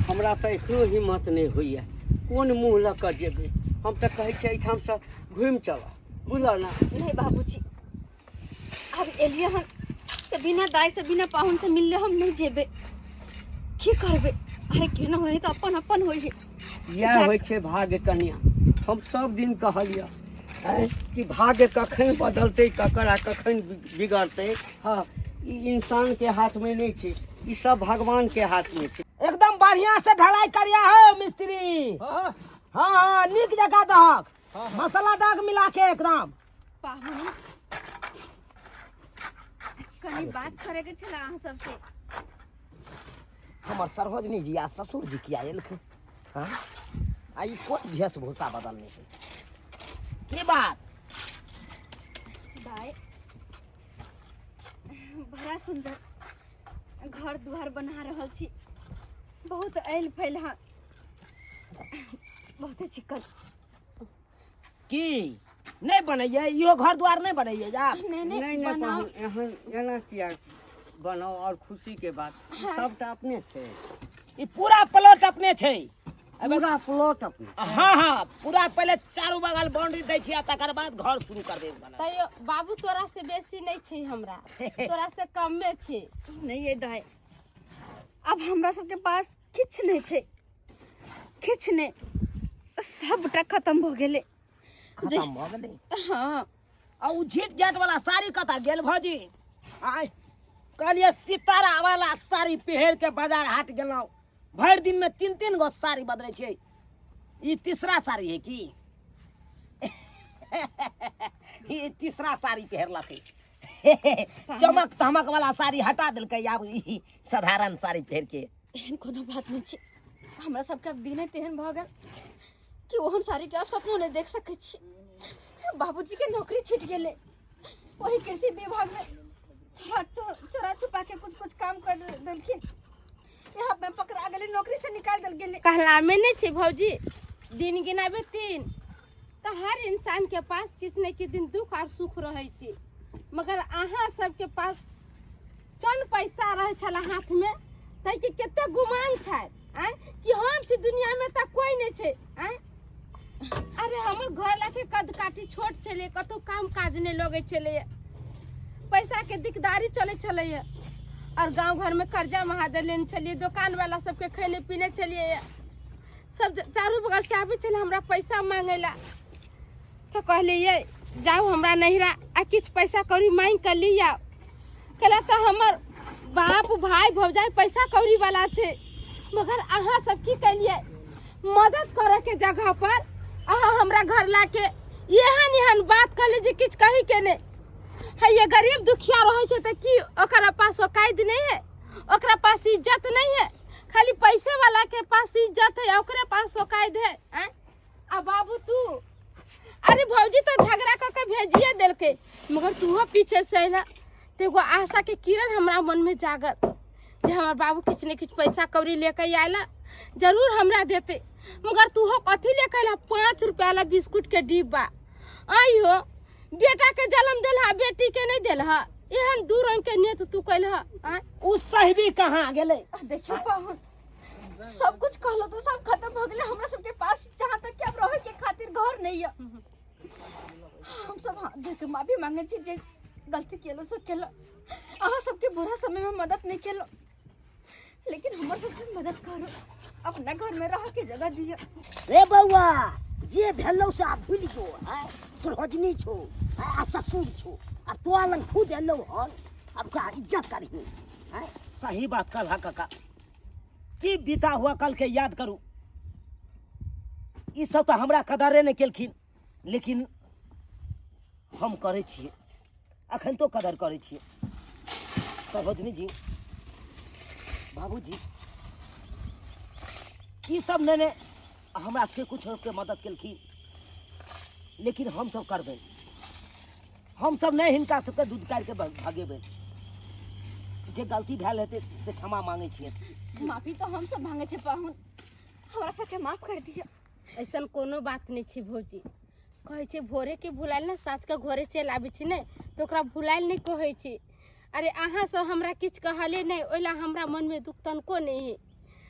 हमरा तऽ एखनो हिम्मत नहि होइए, कोन मुँह लऽ कऽ जेबै? हम तऽ कहै छियै एहिठामसँ घुमि चलऽ, बुझलऽ ने? नहि बाबूजी, आब एलियै हन तऽ बिना दाइ से बिना पाहुन से मिलले हम नहि जेबै। की करबै? अरे केना होइ तऽ अपन अपन होइ है। इएह होइ छै भाग्य कनिया। हम सब दिन कहलियै आँय कि भाग्य कखन बदलतै ककर आ कखन बिगड़तै, हँ, ई इंसानके हाथमे नहि छै, ई सब भगवानके हाथमे छै। एकदम बढ़िया से ढलाई करिया हो मिस्त्री। हाँ। हाँ हाँ, नीक जगह दहक मसाला दाग मिला के एकदम। पाहुन, कनी बात करे के छला अहाँ सबसे। हमर सरोजनी जी आ ससुर जी किया एलखिन? हाँ, आ ई कोन वेशभूषा बदलने छै? की बात? भाई, बड़ा सुंदर घर दुआर बना रहल छी। बहुत ऐल फैल हँ, बहुते चिकन। की नहि बनैया इहो घर द्वार नहि बनैया जा? नहि नहि नहि नहि। बनाउ। पाहुन, एहन एना किया बनाओ? और खुशी के बात, ई सबटा अपने छै? ई पूरा प्लॉट अपने छै। पूरा प्लॉट अपने? हाँ हाँ, पूरा। पहिले चारू बगल बाउंड्री दै छियै आ तकर बाद घर शुरू कर देब बनल। तैयो बाबू, तोरा से बेसी नहि छै हमरा, तोरा से कमे छै। नहि ये दाइ, आब हमरा सबके पास किछु नहि छै, किछु नहि, सबटा खतम भऽ गेलै। खतम भऽ गेलै? हँ। आ उ झीट झाट वाला साड़ी कतऽ गेल भौजी? आय कहलियै सितारा वाला साड़ी पहिर के बाजार हाट गेलहुँ, भरि दिन में तीन तीन गो साड़ी बदलै छै, ई तीसरा साड़ी है की? ई तीसरा साड़ी पहिरलकै। चमक धमक वाला साड़ी हटा देलकै, आब ई साधारण साड़ी पहिर के। एहन कोनो बात नहि छै। हमरा सबके आब दिने तेहन भऽ गेल कि ओहन साड़ीके आब सपनो नहि देख सकै छी। बाबूजीके नौकरी छूटि गेलै, वही कृषि विभागमे चोरा चोरा छुपा के कुछ कुछ काम कर देलखिन, यहाँ पे पकड़ा गेलै, नौकरी से निकाल देल गेलै। कहलामे नहि छै भौजी, दिन गिनाबे तीन, तऽ हर इंसान के पास किछु ने किछु दिन दुख और सुख रहै छै। मगर अहाँ सबके पास चंद पैसा रहै छलै हाथमे, ताहिके कते गुमान छै आँय कि हम छी दुनियामे तऽ कोइ नहि छै आँय। अरे हमर घर लाके कद काठी छोट छलै, कतहु काम काज नहि लगै छलैए, पैसाके दिकदारी चलै छलैए और गाँव घरमे कर्जा महाजन लेने छलियै, दोकानवाला सबके खैने पीने छलियै, सब चारू बगल से आबै छलै हमरा पैसा मांगे ला। तऽ कहलियै जाउ हमरा नैहरा आ किछु पैसा कौड़ी मांगि कऽ ली आउ। कहला तऽ हमर बाप भाय भौजाइ पैसा कौड़ी वाला छै। मगर अहाँ सब की केलियै? मदद करे के जगह पर अहाँ हमरा घर ला के एहन एहन बात कहली जे किछु कही के नहि है। ये गरीब दुखिया रहै छै तऽ की ओकरा पास औकात नहि है? ओकरा पास इज्जत नहीं है? खाली पैसे वाला के पास इज्जत है, ओकरे पास औकात है आँय? आ बाबू तू, अरे भौजी तो झगड़ा कऽ के भेजिए देलकै, मगर तूहो पीछे से अयला तऽ एगो आशा के किरण हमरा मन में जागल जे हमर बाबू किछु ने किछु पैसा कौड़ी लेके आयला, जरूर हमरा देते। मगर तूहो कथी लेके अयला? 5 रुपया ला बिस्कुट के डिब्बा। आई हो, बेटा के जन्म देलहा, बेटी के नहीं देलहा, एहन दू रंग के नेत तू कैलहा आँय? उ साहिबी कहाँ गेलै? आ देखियौ पाहुन, सब कुछ कहलो तो सब खत्म हो गेलै। हमरा सबके पास जहाँ तक कि आब रहे के खातिर घर नहीं है। हम सब हाथ धो के माफी मांगे छी जे गलती केलो से केलो, अहाँ सबके बुरा समय में मदद नहीं केलो, लेकिन हमर सबके मदद करो, अपना घर में रह के जगह दियो। रे बौआ, जे भेलौ से आब भूलि जो। आँय सरोजनी छौ आँय, आ ससुर छौ, आ तोरा लग खुद एलौ हन, आब का इज्जत करही आँय? सही बात कहला काका, की बीता हुआ कल के याद करू। ई सब तऽ हमरा कदरे नहि केलखिन, लेकिन हम करै छियै, अखन तो कदर करै छियै। सरोजनी जी, बाबूजी, ई सब नहि नहि हमरा सबके कुछ के मदद केलखिन, लेकिन हम सब करबै। हम सब नहि हिनका सबके दूध काटि के भगेबै। जे गलती भेल हेतै से क्षमा मांगै छियै। माफी तो हम सब मांगे छे पाहुन, हमरा सबके माफ कर दियो। ऐसन कोनो बात नहि छै भौजी। कहै छै भोरेके भुलायल ने साँझके घरे चलि आबै छै ने, तऽ ओकरा भुलायल नहि कहै छै। अरे अहाँ सब हमरा किछु कहले नहि, ओहि लए हमरा मनमे दुख तनिको नहि है।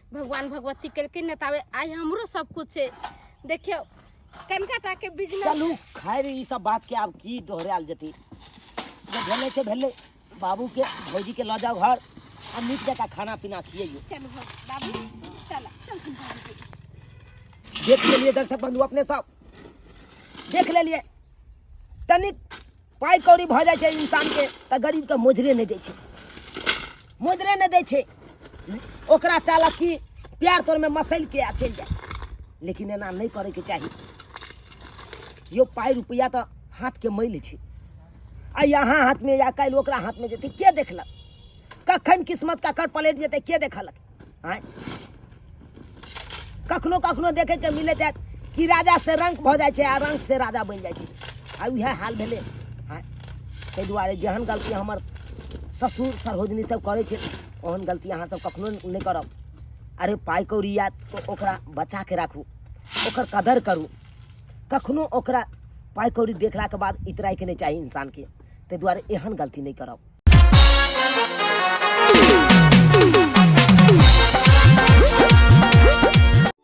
भगवान भगवती केलखिन ने ताबे आइ हमरो सब कुछ छै। देखियौ कनिका टाके बिजनेस। चलू खैर, ई सब बात के आब की दोहरायल जेतै, जे भेलै से भेलै। बाबूके भौजीके लऽ जाउ घर आ नीक जकाँ खाना पीना खियैयौ। चलू भौजी, बाबू चल चल बाबूजी। देख लेलियै दर्शक बंधु, अपने सब देख लेलियै, तनिक पाइ कौड़ी भऽ जाइ छै इंसानके तऽ गरीबके मोजरे नहि दै छै, मोजरे नहि दै छै। ओकरा चाहलक कि प्यार तोरमे मसलि के आ चलि जाय, लेकिन एना नहि करैके चाही यौ। पाइ रुपैआ तऽ हाथके मैल छै, आ यहाँ हाथमे या काल्हि ओकरा हाथमे जेतै, के देखलक? कखन किस्मत ककर पलटि जेतै, के देखलक? आँय, कखनो कखनो देखैके मिलैत हैत कि राजा से रंक भऽ जाइ छै आ रंक से राजा बनि जाइ छै, आ उएह हाल भेलै। आँय, ताहि दुआरे जेहन गलती हमर ससुर सरोजनी सब करै छै, ओहन गलती अहाँ सब कखनो नहि करब। अरे पाइ कौड़ी आयत तऽ ओकरा बचाके राखू, ओकर कदर करू। कखनो ओकरा पाइ कौड़ी देखलाके बाद इतराइके नहि चाही इंसानके। ताहि दुआरे एहन गलती नहि करब।